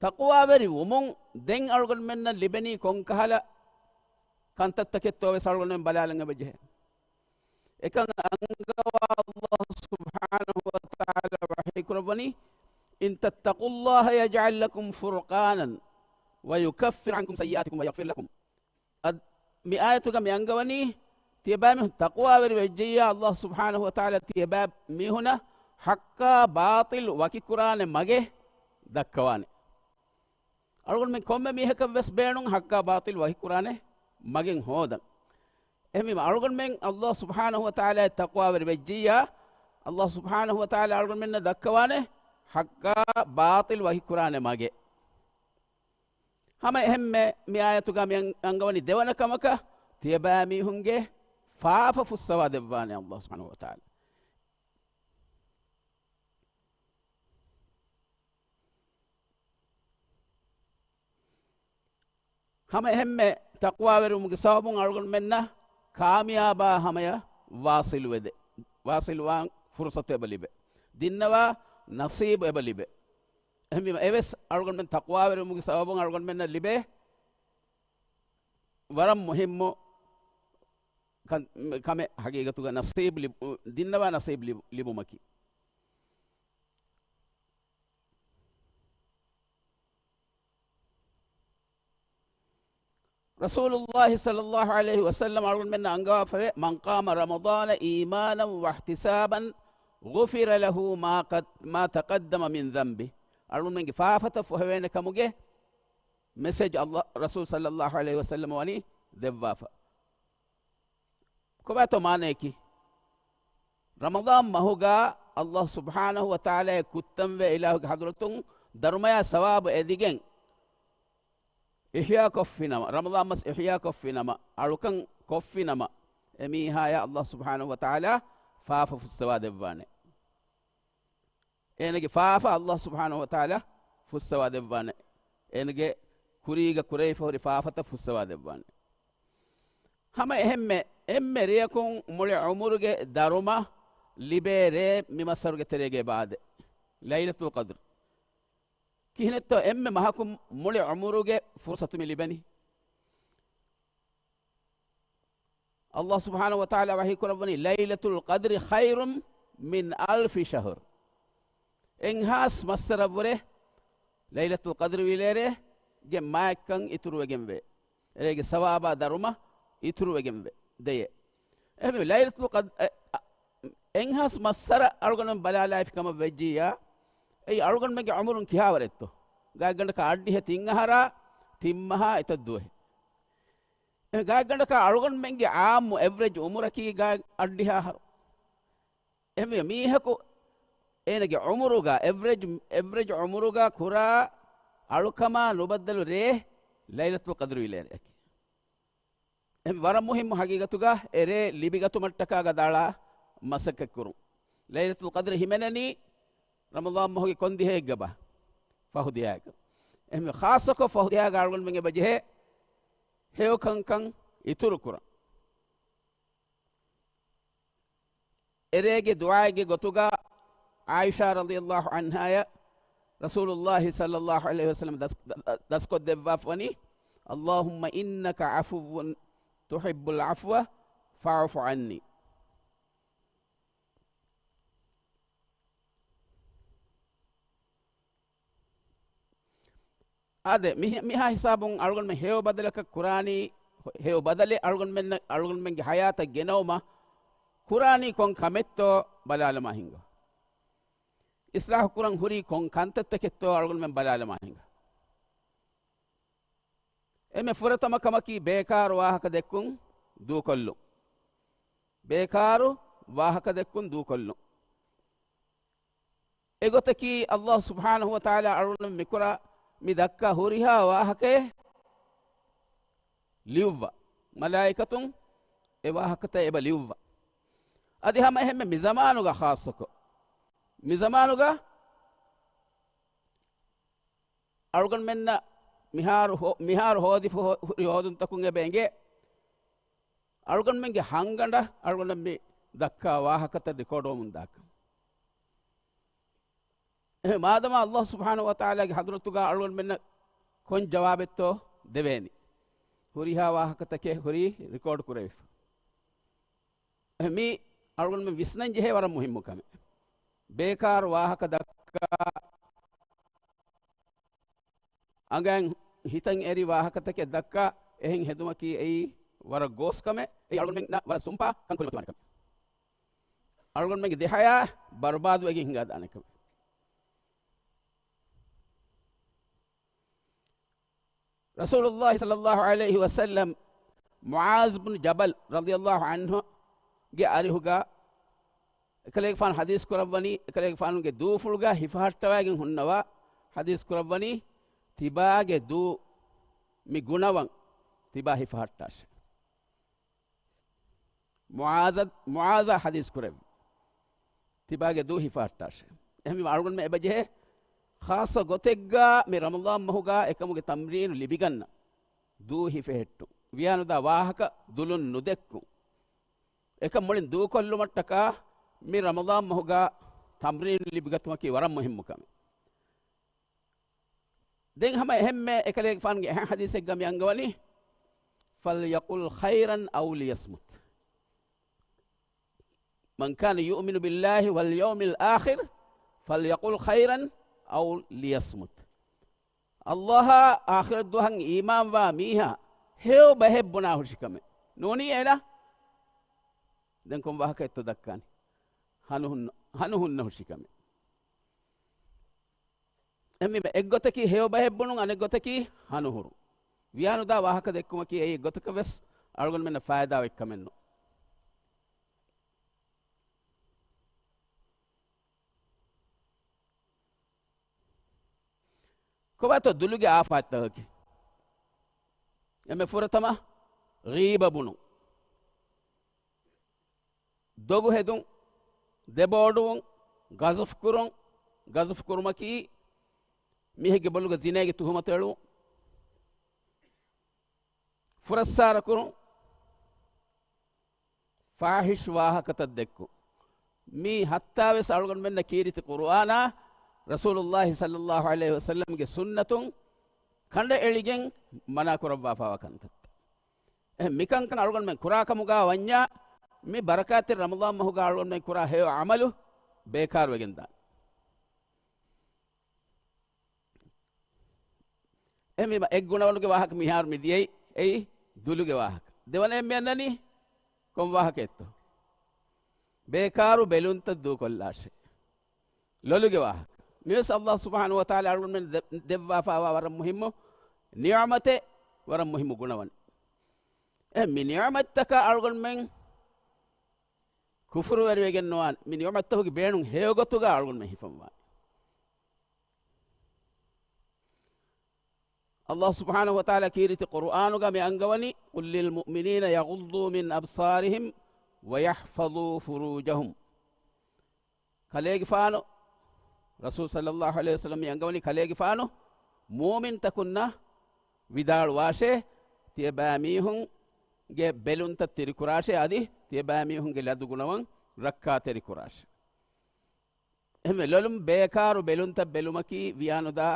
ތަޤްވާވެރި ވުމުން ދެން އަޅުގަނޑުމެންނަށް ލިބެނީ ކޮންކަހަލަ ކަންތައްތަކެއްތޯ ވެސް އަޅުގަނޑުމެން ބަލާލަން އެބަޖެހޭ. އެކަން އަންގަވާ އައްލާހު ސުބްޙާނަހު ވަތަޢާލާ ވަޙީ ކުރައްވަނީ، إِن تَتَّقُوا اللَّهَ يَجْعَل لَّكُمْ فُرْقَانًا وَيُكَفِّرْ عَنكُمْ سَيِّئَاتِكُمْ وَيَغْفِرْ لَكُمْ. އަދި މި އާޔަތުގަ މި އަންގަވަނީ، ތިޔަބައިމީހުން ތަޤްވާވެރި ވެއްޖެއްޔާ، އައްލާހު ސުބްޙާނަހު ވަތަޢާލާ ތިޔަބައިމީހުނަށް ޙައްޤާ ބާޠިލް ވަކިކުރާނެ މަގެއް ދައްކަވާނެ. އަޅުގަނޑުމެން ކޮންމެ މީހަކަށް ވެސް ބޭނުން ޙައްޤާ ބާޠިލް ވަކިކުރާނެ މަގެއް ހޯދަން. އެހެންވީމަ އަޅުގަނޑުމެން ﷲ ސުބްޙާނަހޫ ވަތަޢާލާއަށް ތަޤްވާވެރި ވެއްޖިއްޔާ، ﷲ ސުބްޙާނަހޫ ވަތަޢާލާ އަޅުގަނޑުމެންނަށް ދައްކަވާނެ ޙައްޤާ ބާޠިލް ވަކިކުރާނެ މަގެއް. ހަމަ އެހެންމެ މި އާޔަތުގަ މި އަން-، އަންގަވަނީ ދެވަނަ ކަމަކަށް، ތިޔަބައިމީހުންގެ ފާފަ ފުއްސަވާ ދެއްވާނެ ﷲ ސުބްޙާނަހޫ ވަތަޢާލާ. ހަމަ އެހެންމެ ތަޤްވާވެރިވުމުގެ ސަބަބުން އަޅުގަނޑުމެންނަށް ކާމިޔާބާ ހަމަޔަށް ވާޞިލުވެދެ، ވާޞިލުވާން ފުރުޞަތު އެބަ ލިބޭ. ދިންނަވާ ނަޞީބު އެބަ ލިބޭ. އެހެންވީމަ އެވެސް އަޅުގަނޑުމެން ތަޤްވާވެރިވުމުގެ ސަބަބުން އަޅުގަނޑުމެންނަށް ލިބޭ ވަރަށް މުހިއްމު ކަން-، ކަމެއް ޙަޤީޤަތުގަ ނަޞީބު ލިބު-، ދިންނަވާ ނަޞީބު ލިބު-، ލިބުމަކީ. ރަސޫލުﷲ ޞައްލަﷲ ޢަލައިހި ވަސައްލަމަ އަޅުގަނޑުމެންނަށް އަންގަވާފަވޭ، "من قام رمضان إيمانا واحتسابا غفر له ما قد-، ما تقدم من ذنبه." އަޅުގަނޑުމެންގެ ފާފަތައް ފޮހެވޭނެ ކަމުގެ މެސެޖް ﷲ، ރަސޫލު ޞައްލަﷲ ޢަލައިހި ވަސައްލަމަ ވަނީ ދެއްވާފަ. ކޮބާތޯ މާނަޔަކީ؟ ރަމަޟާން މަހުގަ ﷲ ސުބްޙާނަހޫ ވަތަޢާލާ ކުއްތަންވެ އިލާހުގެ ޙަޟްރަތުން ދަރުމަޔާ ސަވާބު އެދިގެން އިޙްޔާ ކޮށްފިނަމަ، ރަމަޟާން މަސް އިޙްޔާ ކޮށްފިނަމަ، އަޅުކަން ކޮށްފިނަމަ، އެމީހާޔަށް ﷲ ސުބްޙާނަހޫ ވަތަޢާލާ ފާފަ ފުއްސަވާ ދެއްވާނެ. އޭނަގެ ފާފަ ﷲ ސުބްޙާނަހޫ ވަތަޢާލާ ފުއްސަވާ ދެއްވާނެ. އޭނަގެ ކުރީގަ ކުރެވިފަ ހުރި ފާފަތައް ފުއްސަވާ ދެއްވާނެ. ހަމަ އެހެންމެ، އެންމެ ރެޔަކުން މުޅި ޢުމުރުގެ ދަރުމަ ލިބޭ ރޭ މި މައްސަރުގެ ތެރޭގައި ބާދެ، ލައިލަތުލް ޤަދްރު. ކިހިނެއްތޯ އެންމެ މަހަކު މުޅި ޢުމުރުގެ ފުރުޞަތު މި ލިބެނީ؟ ﷲ ސުބްޙާނަހޫ ވަތަޢާލާ ވަޙީ ކުރައްވަނީ، "ليلة القدر خير من ألف شهر." އެއްހާސް މައްސަރަށްވުރެ ލައިލަތުލް ޤަދްރު ވިލޭރޭގެ މާތްކަން އިތުރުވެގެންވޭ. އެރޭގެ ސަވާބާ ދަރުމަ އިތުރުވެގެންވެ ދެޔޭ. އެހެންވެ، ލައިލަތުލް ޤަދް-، އެ، އަ، އެއްހާސް މައްސަރަށް އަޅުގަނޑުމެން ބަލާލާފި ކަމަށް ވެއްޖިއްޔާ، އެއީ އަޅުގަނޑުމެންގެ ޢުމުރުން ކިހާވަރެއްތޯ؟ ގާތްގަނޑަކަށް އަށްޑިހަ ތިން އަހަރާ، ތިން މަހާ އެތައް ދުވަހެއް. އެ ގާތްގަނޑަކަށް އަޅުގަނޑުމެންގެ ޢާއްމު އެވްރެޖް ޢުމުރަކީ ގާތް އަށްޑިހަ އަހަރު. އެހެންވެ، މީހަކު އޭނަގެ ޢުމުރުގަ، އެވްރެޖް، އެވްރެޖް ޢުމުރުގަ ކުރާ އަޅުކަމާ ނުބައްދަލު ރޭ ލައިލަތުލް ޤަދްރު ވިލޭރެއަކީ. އެހެން ވަރަށް މުހިއްމު ޙަޤީޤަތުގަ އެ ރޭ ލިބިގަތުމަށްޓަކާ ގަދައަޅާ މަސައްކަތްކުރުން. ލައިލަތުލް ޤަދްރު ހިމެނެނީ ރަމަޟާން މަހުގެ ކޮން ދިހައެއްގަބާ؟ ފަހު ދިހައިގަ. އެހެންވެ، ޚާއްޞަކޮށް ފަހު ދިހައިގަ އަޅުގަނޑުމެން އެބަ ޖެހޭ ހެޔޮ ކަންކަން އިތުރު ކުރަން. އެރޭގެ ދުޢާއެއްގެ ގޮތުގަ ޢާއިޝާ ރަޟިޔަﷲ ޢަންހާޔަށް ރަސޫލުﷲ ޞައްލަﷲ ޢަލައިހި ވަސައްލަމަ ދަސް-، ދަ-، ދަ-، ދަސްކޮށްދެއްވާފަވަނީ، "اللهم إنك عفو تحب العفو فاعف عني." އާދެ، މި-، މިހާ ހިސާބުން އަޅުގަނޑުމެން ހެޔޮ ބަދަލަކަށް ކުރާނީ، ހެޔޮ ބަދަލެއް އަޅުގަނޑުމެން-، އަޅުގަނޑުމެންގެ ޙަޔާތަށް ގެނައުމަށް ކުރާނީ ކޮން ކަމެއްތޯ ބަލާލަމާ ހިނގާ. އިޞްލާޙު ކުރަން ހުރީ ކޮން ކަންތައްތަކެއްތޯ އަޅުގަނޑުމެން ބަލާލަމާ ހިނގާ. އެންމެ ފުރަތަމަ ކަމަކީ ބޭކާރު ވާހަކަ ދެއްކުން ދޫކޮށްލުން. ބޭކާރު ވާހަކަ ދެއްކުން ދޫކޮށްލުން. އެގޮތަކީ ﷲ ސުބްޙާނަހޫ ވަތަޢާލާ އަޅުގަނޑު މިކުރާ މި ދައްކާ ހުރިހާ ވާހަކައެއް ލިޔުއްވާ. މަލާއިކަތުން އެ ވާހަކަތައް އެބަ ލިޔުއްވާ. އަދި ހަމަ އެހެންމެ މި ޒަމާނުގަ ޚާއްޞަކޮށް، މި ޒަމާނުގަ އަޅުގަނޑުމެންނަށް މިހާރު ހޯ-، މިހާރު ހޯދިފަ ހު-، ހުރި ހޯދުންތަކުން އެބަ އެނގޭ، އަޅުގަނޑުމެންގެ ހަންގަނޑަށް އަޅުގަނޑަށް މި ދައްކާ ވާހަކަތައް ރިކޯޑުވަމުން ދާކަން. އެހެން މާދަމާ ﷲ ސުބްޙާނަހޫ ވަތަޢާލާގެ ޙަޟްރަތުގަ އަޅުގަނޑުމެންނަށް ކޮން ޖަވާބެއްތޯ ދެވޭނީ؟ ހުރިހާ ވާހަކަތަކެއް ހުރީ ރިކޯޑު ކުރެވިފަ. އެހެން މީ އަޅުގަނޑުމެން ވިސްނަން ޖެހޭ ވަރަށް މުހިއްމު ކަމެއް. ބޭކާރު ވާހަކަ ދައްކާ، އަނގައިން ހިތަށް އެރި ވާހަކަތަކެއް ދައްކާ، އެހެން ހެދުމަކީ އެއީ ވަރަށް ގޯސް ކަމެއް، އެއީ އަޅުގަނޑުމެންނަށް ވަރަށް ސުންޕާ ކަން ކުރިމަތިވާނެ ކަމެއް. އަޅުގަނޑުމެންގެ ދެ ޙަޔާތް ބަރުބާދުވެގެން ހިނގާދާނެ ކަމެއް. ރަސޫލުﷲ ޞައްލަﷲ ޢަލައިހި ވަސައްލަމް މުޢާޛް ބުނު ޖަބަލް ރަޟިޔަﷲ ޢަންހުގެ އަރިހުގަ އެކަލޭގެފާނު ޙަދީޘް ކުރައްވަނީ، އެކަލޭގެފާނުގެ ދޫފުޅުގަ ހިފަހައްޓަވައިގެން ހުންނަވާ، ޙަދީޘް ކުރައްވަނީ، ތިބާގެ ދޫ މި ގުނަވަން ތިބާ ހިފަހައްޓާށޭ. މުޢާޛަ، މުޢާޛާ ޙަދީޘް ކުރެއްވި. ތިބާގެ ދޫ ހިފަހައްޓާށޭ. އެހެންވީމަ އަޅުގަނޑުމެން އެބަޖެހޭ ޚާއްޞަ ގޮތެއްގަ މި ރަމަޟާން މަހުގަ އެކަމުގެ ތަމްރީނު ލިބިގަންނަ. ދޫ ހިފެހެއްޓުން. ވިޔާނުދާ ވާހަކަ ދުލުން ނުދެއްކުން. އެކަން މުޅިން ދޫކޮށްލުމަށްޓަކާ މި ރަމަޟާން މަހުގަ ތަމްރީނު ލިބިގަތުމަކީ ވަރަށް މުހިއްމު ކަމެއް. ދެން ހަމަ އެހެންމެ އެކަލޭގެފާނުގެ އެހެން ޙަދީޘެއްގަ މި އަންގަވަނީ، "فليقل خيرا أو ليصمت." "من كان يؤمن بالله واليوم الآخر فليقل خيرا أو ليصمت." ﷲ އާ އާޚިރަތް ދުވަހަށް އީމާންވާ މީހާ ހެޔޮ ބަހެއް ބުނާ ހުށިކަމެއް. ނޫނީ އެޅާ. ދެން ކޮން ވާހަކައެއްތޯ ދައްކާނީ؟ ހަނުހުން، ހަނުހުންނަ ހުށިކަމެއް. އެހެންވީމަ އެއްގޮތަކީ ހެޔޮ ބަހެއް ބުނުން، އަނެއްގޮތަކީ ހަނުހުރުން. ވިޔާނުދާ ވާހަކަ ދެއްކުމަކީ އެއީ އެއްގޮތަކަށް ވެސް އަޅުގަނޑުމެންނަށް ފައިދާ އޮތްކަމެއް ނޫން. ކޮބާތޯ ދުލުގެ އާފާތްތަކަކީ؟ އެންމެ ފުރަތަމަ ޣީބަ ބުނުން. ދޮގު ހެދުން، ދެބޯޑުވުން، ގަޒަފް ކުރުން، ގަޒަފް ކުރުމަކީ މީހެއްގެ ބޮލުގަ ޒިނޭގެ ތުހުމަތު އެޅުން، ފުރައްސާރަ ކުރުން، ފާޙިޝް ވާހަކަތައް ދެއްކުން. މީ ހައްތާވެސް އަޅުގަނޑުމެންނަށް ކީރިތި ޤުރުއާނާ ރަސޫލުﷲ ޞައްލަﷲ ޢަލައިހި ވަސައްލަމްގެ ސުންނަތުން ކަނޑައެޅިގެން މަނާ ކުރައްވާފާވާ ކަންތައްތައް. އެހެން މިކަންކަން އަޅުގަނޑުމެން ކުރާ ކަމުގަ ވަންޏާ، މި ބަރަކާތްތެރި ރަމަޟާން މަހުގަ އަޅުގަނޑުމެން ކުރާ ހެޔޮ ޢަމަލު ބޭކާރުވެގެން ދާނެ. އެހެންވީމަ އެއް ގުނަވަނުގެ ވާހަކަ މިހާރު މި ދިޔައީ، އެއީ ދުލުގެ ވާހަކަ. ދެވަނައެއް މި އަންނަނީ ކޮން ވާހަކައެއްތޯ؟ ބޭކާރު ބެލުންތައް ދޫކޮށްލާށޭ. ލޮލުގެ ވާހަކަ. މިވެސް ﷲ ސުބްޙާނަހޫ ވަތަޢާލާ އަޅުގަނޑުމެން ދެ-، ދެއްވާފާވާ ވަރަށް މުހިއްމު ނިޢުމަތެއް، ވަރަށް މުހިއްމު ގުނަވަން. އެ މި ނިޢުމަތްތަކަށް އަޅުގަނޑުމެން ކުފުރުވެރިވެގެން ނުވާނެ. މި ނިޢުމަތްތަކުގެ ބޭނުން ހެޔޮގޮތުގަ އަޅުގަނޑުމެން ހިފަންވާނެ. ﷲ ސުބްޙާނަހޫ ވަތަޢާލާ ކީރިތި ޤުރުއާނުގަ މި އަންގަވަނީ، "قل للمؤمنين يغضوا من أبصارهم ويحفظوا فروجهم." ކަލޭގެފާނު، ރަސޫލު ޞައްލަﷲ ޢަލައިހި ވަސައްލަމް މި އަންގަވަނީ ކަލޭގެފާނު މުއުމިންތަކުންނަށް ވިދާޅުވާށޭ، ތިޔަބައިމީހުންގެ ބެލުންތައް ތިރިކުރާށޭ، އަދި ތިޔަބައިމީހުންގެ ލަދުގުނަވަން ރައްކާތެރިކުރާށޭ. އެހެންވެ، ލޮލުން ބޭކާރު ބެލުންތައް ބެލުމަކީ، ވިޔާނުދާ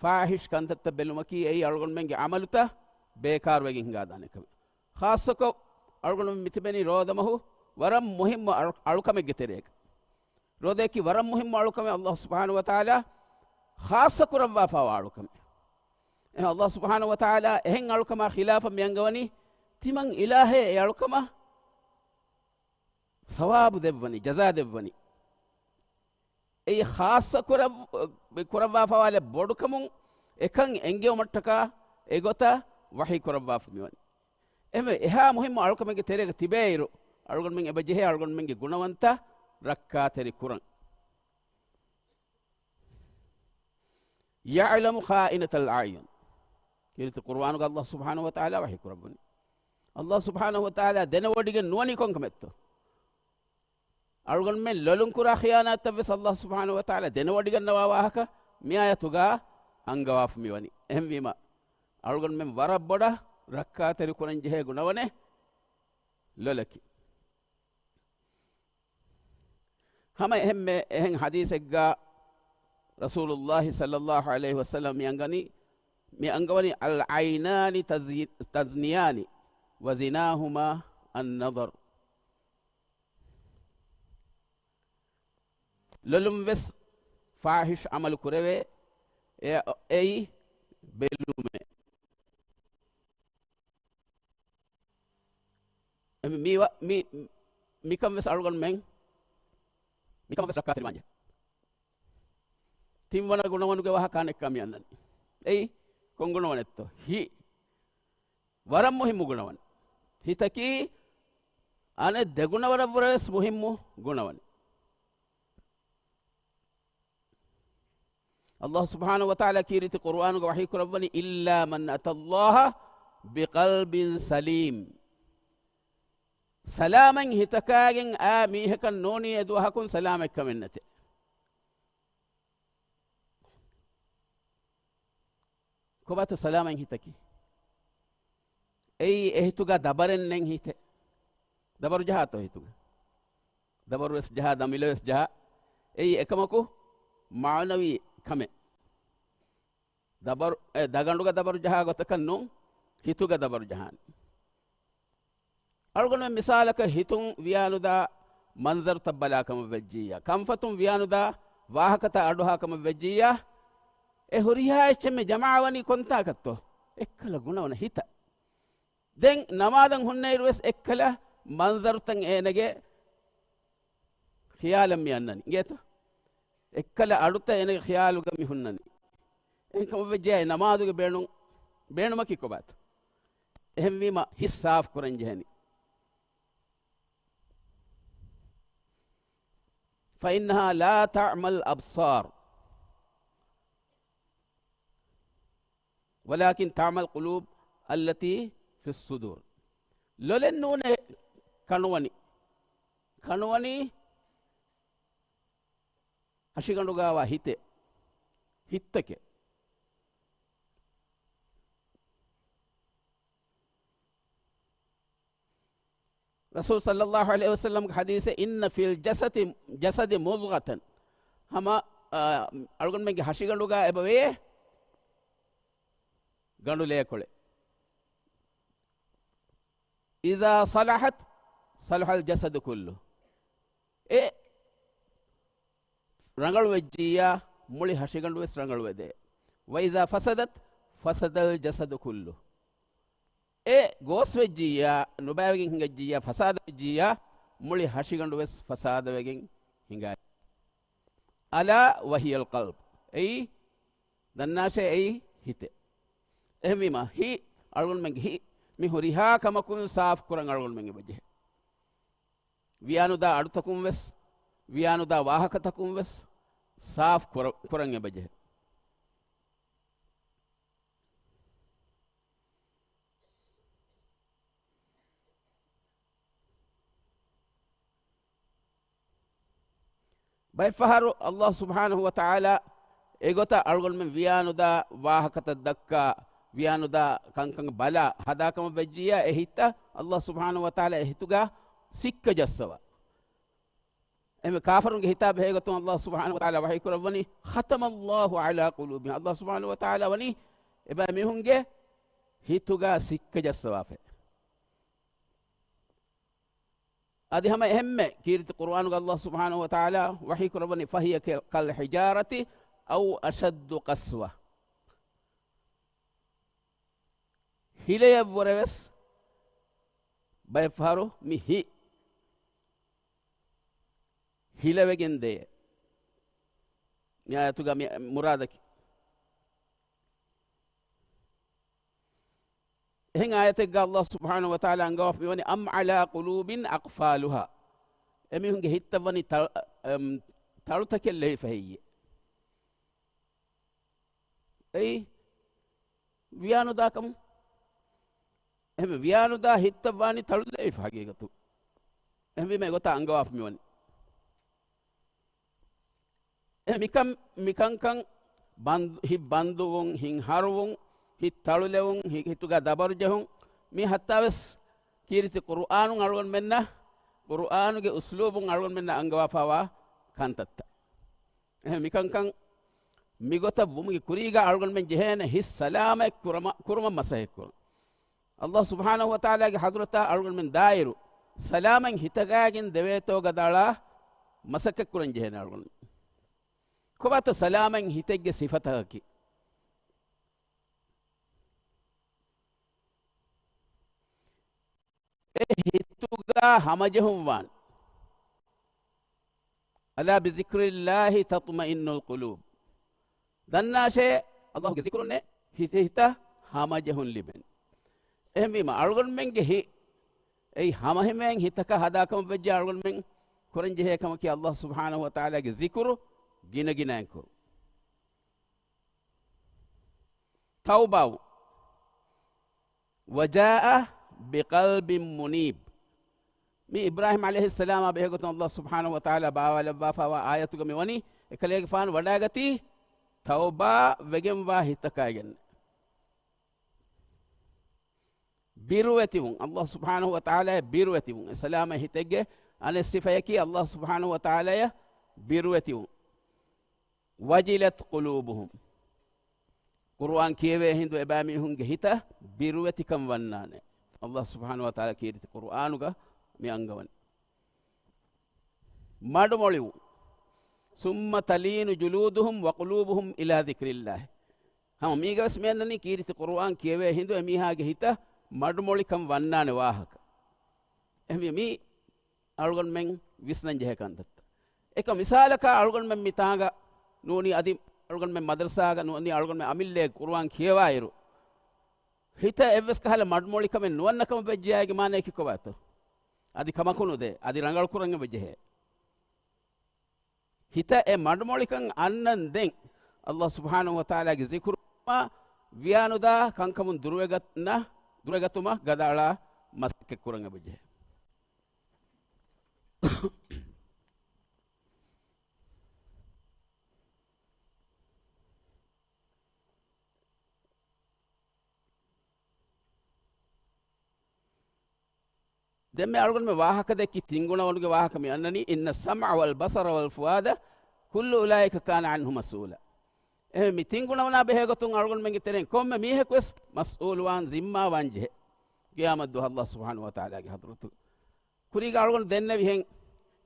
ފާޙިޝް ކަންތައްތައް ބެލުމަކީ، އެއީ އަޅުގަނޑުމެންގެ ޢަމަލުތައް ބޭކާރުވެގެން ހިނގާދާނެ ކަމެއް. ޚާއްޞަކޮށް، އަޅުގަނޑުމެން މިތިބެނީ ރޯދަމަހު ވަރަށް މުހިއްމު އަޅު-، އަޅުކަމެއްގެ ތެރޭގަ. ރޯދައަކީ ވަރަށް މުހިއްމު އަޅުކަމެއް، ﷲ ސުބްޙާނަހޫ ވަތަޢާލާ ޚާއްޞަ ކުރައްވާފާވާ އަޅުކަމެއް. އެހެން ﷲ ސުބްޙާނަހޫ ވަތަޢާލާ އެހެން އަޅުކަމާ ޚިލާފަށް މި އަންގަވަނީ، ތިމަން އިލާހޭ އެ އަޅުކަމަށް ސަވާބު ދެއްވަނީ، ޖަޒާ ދެއްވަނީ. އެއީ ޚާއްޞަ ކުރައް-، ކުރައްވާފަވާލެއް ބޮޑުކަމުން އެކަން އެންގެވުމަށްޓަކާ އެގޮތަށް ވަޙީ ކުރައްވާފަ މިވަނީ. އެހެންވެ، އެހާ މުހިއްމު އަޅުކަމެއްގެ ތެރޭގަ ތިބޭއިރު، އަޅުގަނޑުމެން އެބަ ޖެހޭ އަޅުގަނޑުމެންގެ ގުނަވަންތައް ރައްކާތެރި ކުރަން. يعلم خائنة الأعين. ކީރިތި ޤުރުއާނުގަ ﷲ ސުބްޙާނަހޫ ވަތަޢާލާ ވަޙީ ކުރައްވަނީ. ﷲ ސުބްޙާނަހޫ ވަތަޢާލާ ދެނެވޮޑިގެން ނުވަނީ ކޮންކަމެއްތޯ؟ އަޅުގަނޑުމެން ލޮލުން ކުރާ ޚިޔާނާތްތައް ވެސް ﷲ ސުބްޙާނަހޫ ވަތަޢާލާ ދެނެވޮޑިގަންނަވާ ވާހަކަ މި އާޔަތުގަ އަންގަވާފަ މިވަނީ. އެހެންވީމަ، އަޅުގަނޑުމެން ވަރަށް ބޮޑަށް ރައްކާތެރި ކުރަން ޖެހޭ ގުނަވަނެއް ލޮލަކީ. ހަމަ އެހެންމެ އެހެން ޙަދީޘެއްގަ ރަސޫލުﷲ ޞައްލަﷲ ޢަލައިހި ވަސައްލަމް މި އަންގަނީ، މި އަންގަވަނީ، "العينان تزي-، تزنيان وزناهما النظر." ލޮލުން ވެސް ފާޙިޝް ޢަމަލު ކުރެވޭ، އެ-، އެއީ ބެލުމޭ. މި-، މި-، މިކަން ވެސް އަޅުގަނޑުމެން، މިކަމަށް ވެސް ރައްކާތެރިވާންޖެހޭ. ތިންވަނަ ގުނަވަނުގެ ވާހަކަ އަނެއްކާ މި އަންނަނީ. އެއީ ކޮން ގުނަވަނެއްތޯ؟ ހި-، ވަރަށް މުހިއްމު ގުނަވަން. ހިތަކީ އަނެއް ދެގުނަވަރަށްވުރެވެސް މުހިއްމު ގުނަވަން. އައްލާހު ސުބްޙާނަހު ވަތަޢާލާ ކީރިތި ޤުރުއާނުގަ ވަޙީ ކުރައްވަނީ، إِلَّا مَنْ أَتَى اللَّهَ بِقَلْبٍ سَلِيمٍ. ސަލާމަތް ހިތަކާގެން އާ މީހަކަށް ނޫނީ އެދުވަހަކުން ސަލާމަތްކަމެއް ނެތޭ. ކޮބާތޯ ސަލާމަތް ހިތަކީ؟ އެއީ އެ ހިތުގަ ދަބަރެއް ނެތް ހިތެއް. ދަބަރު ޖަހާތޯ ހިތުގަ؟ ދަބަރުވެސް ޖަހާ، ދަމިލަވެސް ޖަހާ. އެއީ އެކަމަކު މާނަވީ ކަމެއް. ދަބަރު، އެ، ދަގަނޑުގަ ދަބަރު ޖަހާ ގޮތަކަށް ނޫން، ހިތުގަ ދަބަރު ޖަހާނެ. އަޅުގަނޑުމެން މިސާލަކަށް ހިތުން ވިޔާނުދާ މަންޒަރުތައް ބަލާ ކަމަށް ވެއްޖިއްޔާ، ކަންފަތުން ވިޔާނުދާ ވާހަކަތައް އަޑުއަހާ ކަމަށް ވެއްޖިއްޔާ، އެ ހުރިހާ އެއްޗެއްމެ ޖަމާވަނީ ކޮންތާކަށްތޯ؟ އެއްކަލަ ގުނަވަނަ ހިތަށް. ދެން ނަމާދަށް ހުންނައިރުވެސް އެއްކަލަ މަންޒަރުތައް އޭނަގެ ޚިޔާލަށް މި އަންނަނީ. އިނގޭތޯ؟ އެއްކަލަ އަޑުތައް އޭނަގެ ޚިޔާލުގަ މި ހުންނަނީ. އެހެންކަމަށް ވެއްޖެއްޔާ ނަމާދުގެ ބޭނުން، ބޭނުމަކީ ކޮބާތޯ؟ އެހެންވީމަ ހިތް ސާފު ކުރަން ޖެހެނީ. فإنها لا تعمى الأبصار ولكن تعمى القلوب التي في الصدور. ލޮލެއް ނޫނޭ ކަނުވަނީ. ކަނުވަނީ ހަށިގަނޑުގަވާ ހިތެއް، ހިތްތަކެއް. ރަސޫލު ޞައްލައްލާހު ޢަލައިހި ވަސައްލަމްގެ ޙަދީޘެއް، إن في الجسد، جسد مضغة، ހަމަ، އާ، އަޅުގަނޑުމެންގެ ހަށިގަނޑުގަ އެބަވޭ ގަނޑު ލޭކޮޅެއް. إذا صلحت صلح الجسد كله. އެ ރަނގަޅު ވެއްޖިއްޔާ، މުޅި ހަށިގަނޑު ވެސް ރަނގަޅު ވެދޭ. وإذا فسدت فسد الجسد كله. އެ ގޯސް ވެއްޖިއްޔާ، ނުބައިވެގެން ހިނގައްޖިއްޔާ، ފަސާދަ ވެއްޖިއްޔާ، މުޅި ހަށިގަނޑު ވެސް ފަސާދަވެގެން ހިނގާ. ألا وهي القلب. އެއީ، ދަންނާށޭ، އެއީ ހިތެއް. އެހެންވީމަ، ހި، އަޅުގަނޑުމެންގެ ހި، މި ހުރިހާ ކަމަކުން ސާފު ކުރަން އަޅުގަނޑުމެން އެބަޖެހޭ. ވިޔާނުދާ އަޑުތަކުން ވެސް، ވިޔާނުދާ ވާހަކަތަކުން ވެސް ސާފު ކުރ-، ކުރަން އެބަޖެހޭ. ބައެއްފަހަރު އައްލާހު ސުބްޙާނަހު ވަތަޢާލާ އެގޮތަށް އަޅުގަނޑުމެން ވިޔާނުދާ ވާހަކަތައް ދައްކާ، ވިޔާނުދާ ކަންކަން ބަލާ ހަދާކަމަށް ވެއްޖިއްޔާ، އެ ހިތަށް އައްލާހު ސުބްޙާނަހު ވަތަޢާލާ އެ ހިތުގަ ސިއްކަ ޖައްސަވާ. އެމެ ކާފަރުންގެ ހިތާ ބެހޭގޮތުން އައްލާހު ސުބްޙާނަހު ވަތަޢާލާ ވަޙީކުރައްވަނީ، ختم الله على قلوبهم. އައްލާހު ސުބްޙާނަހު ވަތަޢާލާ ވަނީ އެބައިމީހުންގެ ހިތުގަ ސިއްކަ ޖައްސަވާފަ. އަދި ހަމަ އެހެންމެ ކީރިތި ޤުރުއާނުގަ އައްލާހު ސުބްޙާނަހު ވަތަޢާލާ ވަޙީކުރައްވަނީ، فهي كالحجارة أو أشد قسوة. ހިލަޔަށްވުރެވެސް ބައެއްފަހަރު މި ހި ހިލަވެގެން ދޭ. މި އާޔަތުގަ މި މުރާދަކީ. އެހެން އާޔަތެއްގަ އައްލާހު ސުބްޙާނަހު ވަތަޢާލާ އަންގަވާފަ މިވަނީ، أم على قلوب أقفالها. އެމީހުންގެ ހިތްތައް ވަނީ ތަ-، އަމް، ތަޅުތަކެއް ލެވިފަ ހެއްޔޭ؟ އެއީ ވިޔާނުދާކަމު. އެހެންވެ، ވިޔާނުދާ ހިތްތައް ވާނީ ތަޅުލެވިފަ ހަގީގަތު. އެހެންވީމަ އެގޮތަށް އަންގަވާފަ މިވަނީ. އެ މިކަން، މިކަންކަން ބަންދު، ހިތް ބަންދުވުން، ހިތް ހަރުވުން، ހިތް ތަޅުލެވުން، ހި-، ހިތުގަ ދަބަރުޖެހުން، މި ހައްތާވެސް ކީރިތި ޤުރުއާނުން އަޅުގަނޑުމެންނަށް، ޤުރުއާނުގެ އުސްލޫބުން އަޅުގަނޑުމެންނަށް އަންގަވާފަވާ ކަންތައްތައް. އެހެން މިކަންކަން މިގޮތަށް ވުމުގެ ކުރީގަ އަޅުގަނޑުމެން ޖެހޭނެ ހިތް ސަލާމަތް ކުރަމަ-، ކުރުމަށް މަސައްކަތް ކުރުން. އައްލާހު ސުބްޙާނަހު ވަތަޢާލާގެ ޙަޟްރަތާ އަޅުގަނޑުމެން ދާއިރު ސަލާމަތް ހިތަކާގެން ދެވޭތޯ ގަދައަޅާ މަސައްކަތް ކުރަން ޖެހޭނެ އަޅުގަނޑުމެން. ކޮބާތޯ ސަލާމަތް ހިތެއްގެ ސިފަތަކަކީ؟ އެ ހިތުގަ ހަމަޖެހުން ވާން. ألا بذكر الله تطمئن القلوب. ދަންނާށޭ، އައްލާހުގެ ޒިކުރުންނޭ ހިތަށް ހިތަށް ހަމަޖެހުން ލިބެން. އެހެންވީމަ، އަޅުގަނޑުމެންގެ ހި، އެއީ ހަމަހިމޭން ހިތަކަށް ހަދާކަމަށް ވެއްޖެ އަޅުގަނޑުމެން ކުރަންޖެހޭ ކަމަކީ، އައްލާހު ސުބްޙާނަހު ވަތަޢާލާގެ ޒިކުރު ގިނަގިނައިން ކުރުން. ތައުބާވުން. وجاء بقلب منيب. މި އިބްރާހީމް ޢަލައިހިއްސަލާމާ ބެހޭގޮތުން އައްލާހު ސުބްޙާނަހު ވަތަޢާލާ ބާވާލައްވާފައިވާ އާޔަތުގަ މިވަނީ، އެކަލޭގެފާނު ވަޑައިގަތީ ތައުބާ ވެގެންވާ ހިތަކާއިގެން. ބިރުވެތިވުން، އައްލާހު ސުބްޙާނަހު ވަތަޢާލާއަށް ބިރުވެތިވުން. އެ ސަލާމަތް ހިތެއްގެ އަނެއް ސިފަޔަކީ އައްލާހު ސުބްޙާނަހު ވަތަޢާލާއަށް ބިރުވެތިވުން. وجلت قلوبهم. ޤުރުއާން ކިޔެވޭ ހިނދު އެބައިމީހުންގެ ހިތަށް ބިރުވެތިކަން ވަންނާނެ. އައްލާހު ސުބްޙާނަހު ވަތަޢާލާ ކީރިތި ޤުރުއާނުގަ މި އަންގަވަނީ. މަޑުމޮޅިވުން. ثم تلين جلودهم وقلوبهم إلى ذكر الله. ހަމަ މީގަވެސް މިއަންނަނީ ކީރިތި ޤުރުއާން ކިޔެވޭ ހިނދު އެމީހާގެ ހިތަށް މަޑުމޮޅިކަން ވަންނާނެ ވާހަކަ. އެހެންވީ މީ އަޅުގަނޑުމެން ވިސްނަން ޖެހޭ ކަންތައްތައް. އެކަމް މިސާލަކަށް އަޅުގަނޑުމެން މިތާނގަ ނޫނީ އަދި އަޅުގަނޑުމެން މަދަރުސާގަ ނޫނީ އަޅުގަނޑުމެން އަމިއްލައަށް ޤުރުއާން ކިޔަވާއިރު، ހިތަށް އެއްވެސް ކަހަލަ މަޑުމޮޅިކަމެއް ނުވަންނަކަމަށް ވެއްޖެއާއިގެ މާނަޔަކީ ކޮބާތޯ؟ އަދި ކަމަކު ނުދޭ، އަދި ރަނގަޅު ކުރަން އެބަ ޖެހޭ. ހިތަށް އެ މަޑުމޮޅިކަން އަންނަން ދެން، އައްލާހު ސުބްޙާނަހު ވަތަޢާލާގެ ޒިކުރު ވިޔާނުދާ ކަންކަމުން ދުރުވެގަތުމަށް، ދުރުވެގަތުމަށް ގަދައަޅާ މަސައްކަތް ކުރަން އެބަޖެހޭ. ދެންމެ އަޅުގަނޑުމެން ވާހަކަ ދެއްކި ތިންގުނަވަނުގެ ވާހަކަ މި އަންނަނީ، إن السمع والبصر والفؤاد كل أولئك كان عنه مسؤولا. އެހެން މި ތިންގުނަވަނާ ބެހޭގޮތުން އަޅުގަނޑުމެންގެ ތެރެއިން ކޮންމެ މީހަކުވެސް މަސްއޫލުވާން، ޒިންމާވާން ޖެހޭ، ޤިޔާމަތްދުވަހު އައްލާހު ސުބްޙާނަހު ވަތަޢާލާގެ ޙަޟްރަތުގަ. ކުރީގަ އަޅުގަނޑު ދެންނެވިހެން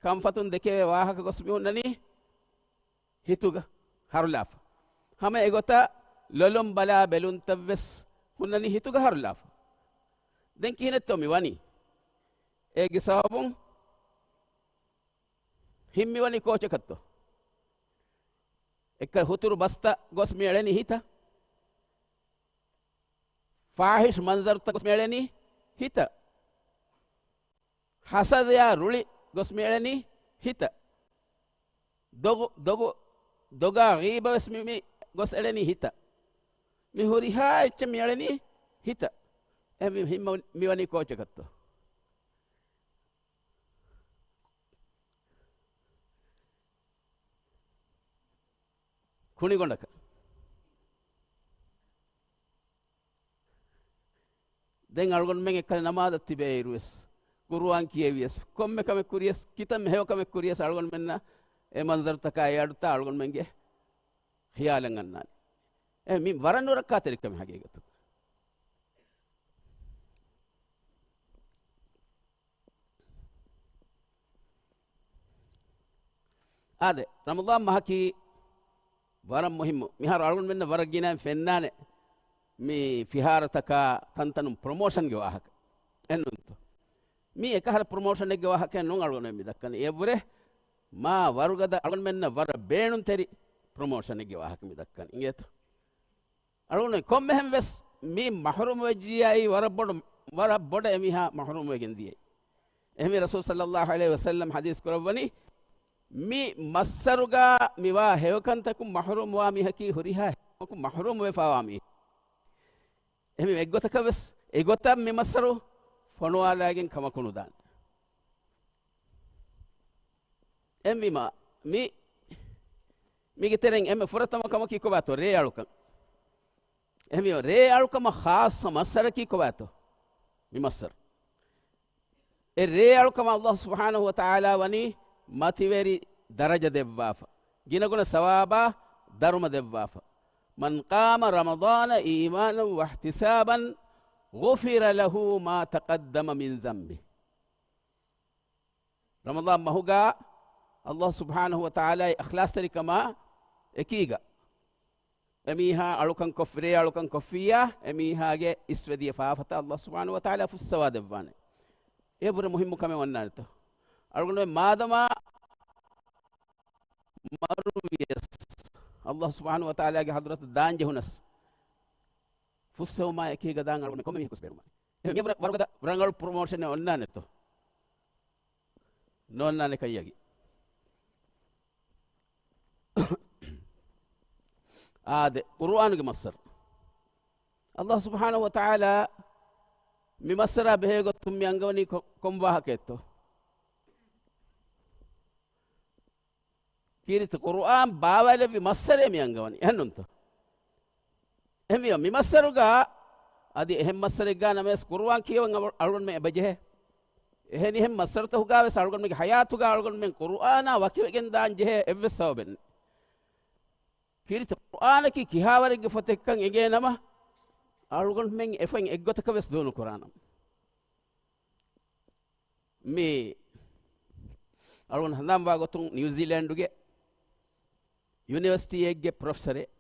ކަންފަތުން ދެކެވޭ ވާހަކަ ގޮސް މި ހުންނަނީ ހިތުގަ ހަރުލާފަ. ހަމަ އެގޮތަށް ލޮލުން ބަލާ ބެލުންތައްވެސް ހުންނަނީ ހިތުގަ ހަރުލާފަ. ދެން ކިހިނެއްތޯ މި ވަނީ؟ އޭގެ ސަބަބުން ހިތް މިވަނީ ކޯޗަކަށްތޯ؟ އެއްކަ ހުތުރު ބަސްތައް ގޮސް މި އެޅެނީ ހިތަށް. ފާޙިޝް މަންޒަރުތައް ގޮސް މި އެޅެނީ ހިތަށް. ހަސަދަޔާ ރުޅި ގޮސް މި އެޅެނީ ހިތަށް. ދޮގު، ދޮގު، ދޮގާ ޣީބަވެސް މި، މި ގޮސް އެޅެނީ ހިތަށް. މި ހުރިހާ އެއްޗެއް މި އެޅެނީ ހިތަށް. އެ މި ހިތް މި، މިވަނީ ކޯޗަކަށްތޯ؟ ކުނިގޮނޑަކަށް. ދެން އަޅުގަނޑުމެން އެއްކަލަ ނަމާދަށް ތިބޭއިރުވެސް، ޤުރުއާން ކިޔެވިޔަސް، ކޮންމެ ކަމެއް ކުރިޔަސް، ކިތަންމެ ހެޔޮ ކަމެއް ކުރިޔަސް، އަޅުގަނޑުމެންނަށް އެ މަންޒަރުތަކާ އެ އަޑުތައް އަޅުގަނޑުމެންގެ ޚިޔާލަށް އަންނާނެ. އެ މި ވަރަށް ނުރައްކާތެރި ކަމެއް ހަގީގަތުގަ. އާދެ، ރަމަޟާން މަހަކީ ވަރަށް މުހިއްމު. މިހާރު އަޅުގަނޑުމެންނަށް ވަރަށް ގިނައިން ފެންނާނެ މި ފިހާރަތަކާ ތަންތަނުން ޕްރޮމޯޝަންގެ ވާހަކަ. އެއްނޫންތޯ؟ މީ އެކަހަލަ ޕްރޮމޯޝަނެއްގެ ވާހަކައެއް ނޫން އަޅުގަނޑުމެން މި ދައްކަނީ. އެއަށްވުރެ މާ ވަރުގަދަ އަޅުގަނޑުމެންނަށް ވަރަށް ބޭނުންތެރި ޕްރޮމޯޝަނެއްގެ ވާހަކަ މި ދައްކަނީ. އިނގޭތޯ؟ އަޅުގަނޑު ކޮންމެހެން ވެސް މި މަޙްރޫމް ވެއްޖިއްޔާއި ވަރަށް ބޮޑު، ވަރަށް ބޮޑަށް އެމީހާ މަޙްރޫމް ވެގެން ދިޔައީ. އެހެންވެ ރަސޫލު ޞައްލައްލާހު ޢަލައިހި ވަސައްލަމް ޙަދީޘް ކުރައްވަނީ، މި މައްސަރުގަ މިވާ ހެޔޮކަންތަކުން މަޙްރޫމް ވާ މީހަކީ ހުރިހާ ހެޔޮކަމަކުން މަޙްރޫމް ވެފަވާ މީހެއް. އެހެންވެ އެއްގޮތަކަށް ވެސް އެގޮތަށް މި މައްސަރު ފޮނުވާލައިގެން ކަމަކު ނުދާނެ. އެހެންވީމާ، މި، މީގެ ތެރެއިން އެންމެ ފުރަތަމަ ކަމަކީ ކޮބާތޯ؟ ރޭ އަޅުކަން. އެހެންވީމާ، ރޭ އަޅުކަމަށް ޚާއްޞަ މައްސަރަކީ ކޮބާތޯ؟ މި މައްސަރު. އެ ރޭ އަޅުކަމަށް އައްލާހު ސުބްޙާނަހު ވަތަޢާލާ ވަނީ މަތިވެރި ދަރަޖަ ދެއްވާފަ، ގިނަގުނަ ސަވާބާ ދަރުމަ ދެއްވާފަ. من قام رمضان إيمانا واحتسابا غفر له ما تقدم من ذنبه. ރަމަޟާން މަހުގަ އައްލާހު ސުބްޙާނަހު ވަތަޢާލާގެ އިޚްލާޞްތެރިކަމާ އެކީގަ އެމީހާ އަޅުކަން ކޮށްފި، ރޭ އަޅުކަން ކޮށްފިއްޔާ، އެމީހާގެ އިސްވެދިޔަ ފާފަތައް އައްލާހު ސުބްޙާނަހު ވަތަޢާލާ ފުއްސަވާ ދެއްވާނެ. އެ ބުރެ މުހިއްމު ކަމެއް ވަންނާނެތޯ؟ އަޅުގަނޑުމެން މާދަމާ މަރުވިޔަސް، އައްލާހު ސުބްޙާނަހު ވަތަޢާލާގެ ޙަޟްރަތަށް ދާން ޖެހުނަސް، ފުއްސެވުމާ އެކީގަ ދާން އަޅުގަނޑު ކޮންމެ މީހަކުވެސް ބޭނުމާ. މި ވަރުގަދަ ރަނގަޅު ޕްރޮމޯޝަނެއް އޮންނާނެތޯ؟ ނޯންނާނެ ކައްޔަގި. އާދެ، ޤުރުއާނުގެ މައްސަރު. ﷲ ސުބްޙާނަހޫ ވަތަޢާލާ މި މައްސަރާ ބެހޭ ގޮތުން މި އަންގަވަނީ ކޮ-، ކޮން ވާހަކައެއްތޯ؟ ކީރިތި ޤުރުއާން ބާވައިލެއްވި މައްސަރޭ މި އަންގަވަނީ. އެހެންނުންތޯ؟ އެހެންވީމަ މި މައްސަރުގަ އަދި އެހެން މައްސަރެއްގަ ނަމަވެސް ޤުރުއާން ކިޔަވަން އަޅު-، އަޅުގަނޑުމެން އެބަޖެހޭ. އެހެނިހެން މައްސަރުތަކުގަ ވެސް އަޅުގަނޑުމެންގެ ޙަޔާތުގަ އަޅުގަނޑުމެން ޤުރުއާނާ ވަކިވެގެން ދާން ޖެހޭ އެއްވެސް ސަބަބެއް ނެތް. ކީރިތި ޤުރުއާނަކީ ކިހާވަރެއްގެ ފޮތެއްކަން އެނގޭނަމަ، އަޅުގަނޑުމެން އެފައިން އެއްގޮތަކަށް ވެސް ދޫނުކުރާނަމަ. މި އަޅުގަނޑު ހަނދާންވާ ގޮތުން ނިއުޒީލޭންޑުގެ ޔުނިވަރސިޓީއެއްގެ ޕްރޮފެސަރެއް،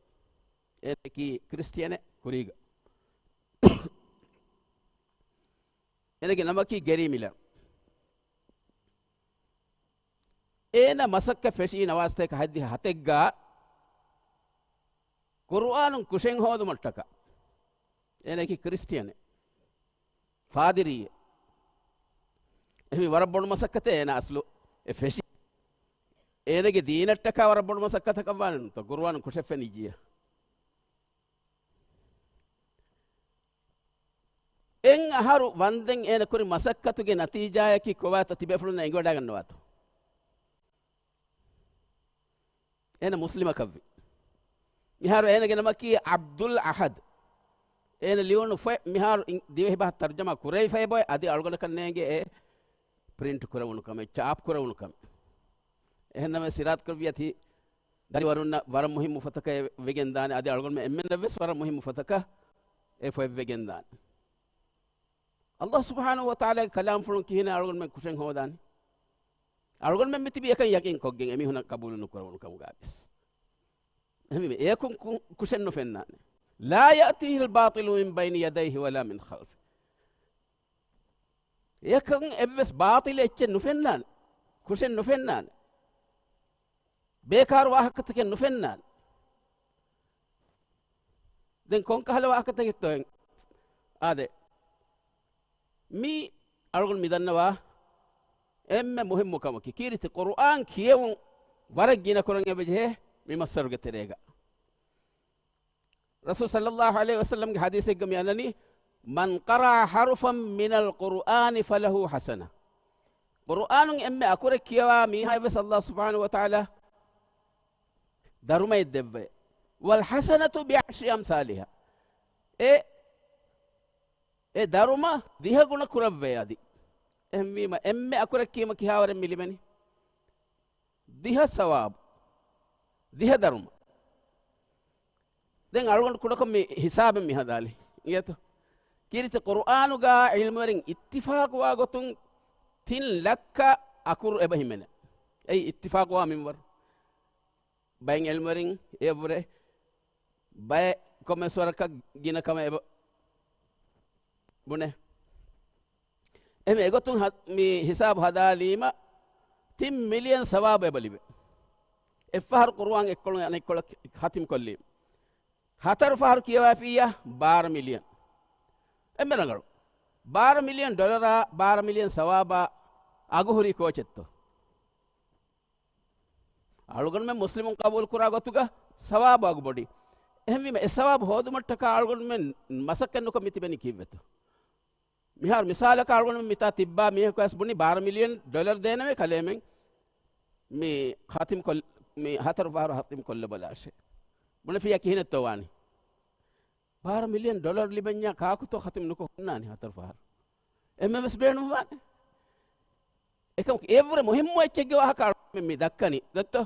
އޭނައަކީ ކްރިސްޓިއަނެއް ކުރީގަ. އޭނަގެ ނަމަކީ ގެރީ މިލަރ. އޭނަ މަސައްކަތް ފެށީ ނަވާސްތޭކަ ހަތްދިހަ ހަތެއްގަ ޤުރުއާނުން ކުށެއް ހޯދުމަށްޓަކާ. އޭނައަކީ ކްރިސްޓިއަނެއް. ފާދިރީއެއް. އެހެން ވަރަށް ބޮޑު މަސައްކަތެއް އޭނަ އަސްލު އެ ފެށި. އޭނަގެ ދީނަށްޓަކާ ވަރަށް ބޮޑު މަސައްކަތަކަށް ވާނެ ނުތަ، ޤުރުއާނުން ކުށެއް ފެނިއްޖިޔާ. އެއް އަހަރު ވަންދެން އޭނަ ކުރި މަސައްކަތުގެ ނަތީޖާއަކީ ކޮބާތޯ ތިބޭފުޅުންނަށް އެނގިވަޑައިގަންނަވާތޯ؟ އޭނަ މުސްލިމަކަށްވި. މިހާރު އޭނަގެ ނަމަކީ ޢަބްދުލް އަޙަދު. އޭނަ ލިޔުނު ފޮތް މިހާރު އިން-، ދިވެހި ބަހަށް ތަރުޖަމާ ކުރެވިފައި އެބައޮތް، އަދި އަޅުގަނޑަކަށް ނޭނގެ އެ ޕްރިންޓް ކުރެވުނު ކަމެއް، ޗާޕް ކުރެވުނު ކަމެއް. އެހެންނަމަވެސް ސިރާތު ކުރެއްވިއްޔާ ތި ދަނިވަރުންނަށް ވަރަށް މުހިއްމު ފޮތަކަށް ވެގެން ދާނެ، އަދި އަޅުގަނޑުމެން އެންމެންނަށްވެސް ވަރަށް މުހިއްމު ފޮތަކަށް އެ ފޮތް ވެގެން ދާނެ. ﷲ ސުބްޙާނަހޫ ވަތަޢާލާގެ ކަލާމްފުޅުން ކިހިނެއް އަޅުގަނޑުމެން ކުށެއް ހޯދާނީ؟ އަޅުގަނޑުމެން މިތިބީ އެކަން ޔަޤީން ކޮށްގެން އެމީހުނަށް ޤަބޫލު ނުކުރެވުނު ކަމުގަ ވެސް. އެހެންވީމަ އެޔަކުން ކު-، ކުށެއް ނުފެންނާނެ. لا يأتيه الباطل من بين يديه ولا من خلفه. އެޔަކަށް އެއްވެސް ބާޠިލެއް އެއްޗެއް ނުފެންނާނެ. ކުށެއް ނުފެންނާނެ. ބޭކާރު ވާހަކަތަކެއް ނުފެންނާނެ. ދެން ކޮންކަހަލަ ވާހަކަތަކެއްތޯ އެން-، އާދެ. މީ އަޅުގަނޑު މި ދަންނަވާ އެންމެ މުހިއްމު ކަމަކީ، ކީރިތި ޤުރުއާން ކިޔެވުން ވަރަށް ގިނަ ކުރަން އެބަޖެހޭ މި މައްސަރުގެ ތެރޭގަ. ރަސޫލު ޞައްލައްލާހު ޢަލައިހި ވަސައްލަމްގެ ޙަދީޘެއްގަ މި އަންނަނީ، من قرأ حرفا من القرآن فله حسنة. ޤުރުއާނުން އެންމެ އަކުރެއް ކިޔަވާ މީހާއަށްވެސް ﷲ ސުބްޙާނަހޫ ވަތަޢާލާ ދަރުމައެއް ދެއްވައޭ. والحسنة بعشر أمثالها. އެ، އެ ދަރުމަ ދިހަ ގުނަ ކުރައްވައޭ އަދި. އެހެންވީމަ އެންމެ އަކުރެއް ކިޔީމަ ކިހާވަރެއް މި ލިބެނީ؟ ދިހަ ސަވާބު. ދިހަ ދަރުމަ. ދެން އަޅުގަނޑު ކުޑަކޮށް މި ހިސާބެއް މި ހަދާލީ. އިނގޭތޯ؟ ކީރިތި ޤުރުއާނުގަ ޢިލްމުވެރިން އިއްތިފާޤުވާ ގޮތުން ތިން ލައްކަ އަކުރު އެބަ ހިމެނޭ. އެއީ އިއްތިފާޤުވާ މިންވަރު. ބައެއް ޢިލްމުވެރިން އެއަށްވުރެ ބައެއް ކޮންމެސް ވަރަކަށް ގިނަ ކަމެއް އެބަ ބުނޭ. އެހެން އެގޮތުން ހަ-، މި ހިސާބު ހަދާލީމަ، ތިން މިލިއަން ސަވާބު އެބަ ލިބޭ. އެއްފަހަރު ޤުރުއާން އެއްކޮޅުން އަނެއްކޮޅަށް ޚަތިމް ކޮށްލީމަ. ހަތަރު ފަހަރު ކިޔަވައިފިއްޔާ ބާރަ މިލިއަން. އެންމެ ރަނގަޅު. ބާރަ މިލިއަން ޑޮލަރާ، ބާރަ މިލިއަން ސަވާބާ އަގު ހުރީ ކޯޗެއްތޯ؟ އަޅުގަނޑުމެން މުސްލިމުން ޤަބޫލު ކުރާ ގޮތުގަ ސަވާބު އަގު ބޮޑި. އެހެންވީމަ، އެ ސަވާބު ހޯދުމަށްޓަކާ އަޅުގަނޑުމެން މަސައްކަތް ނުކޮށް މި ތިބެނީ ކީއްވެތޯ؟ މިހާރު މިސާލަކަށް އަޅުގަނޑުމެން މިތާ ތިއްބާ މީހަކު އައިސް ބުނި، ބާރަ މިލިއަން ޑޮލަރު ދޭނަމޭ ކަލޭމެން މި ޚަތިމް ކޮށް-، މި ހަތަރު ފަހަރު ޚަތިމް ކޮށްލަބަލާށޭ. ބުނެފިއްޔާ ކިހިނެއްތޯ ވާނީ؟ ބާރަ މިލިއަން ޑޮލަރު ލިބެންޏާ ކާކުތޯ ޚަތިމް ނުކޮށް ހުންނާނީ ހަތަރު ފަހަރު؟ އެންމެވެސް ބޭނުންވާނެ. އެކަމަކު އެއަށްވުރެ މުހިއްމު އެއްޗެއްގެ ވާހަކަ އަޅުގަނޑުމެން މި ދައްކަނީ. ދޮއްތޯ؟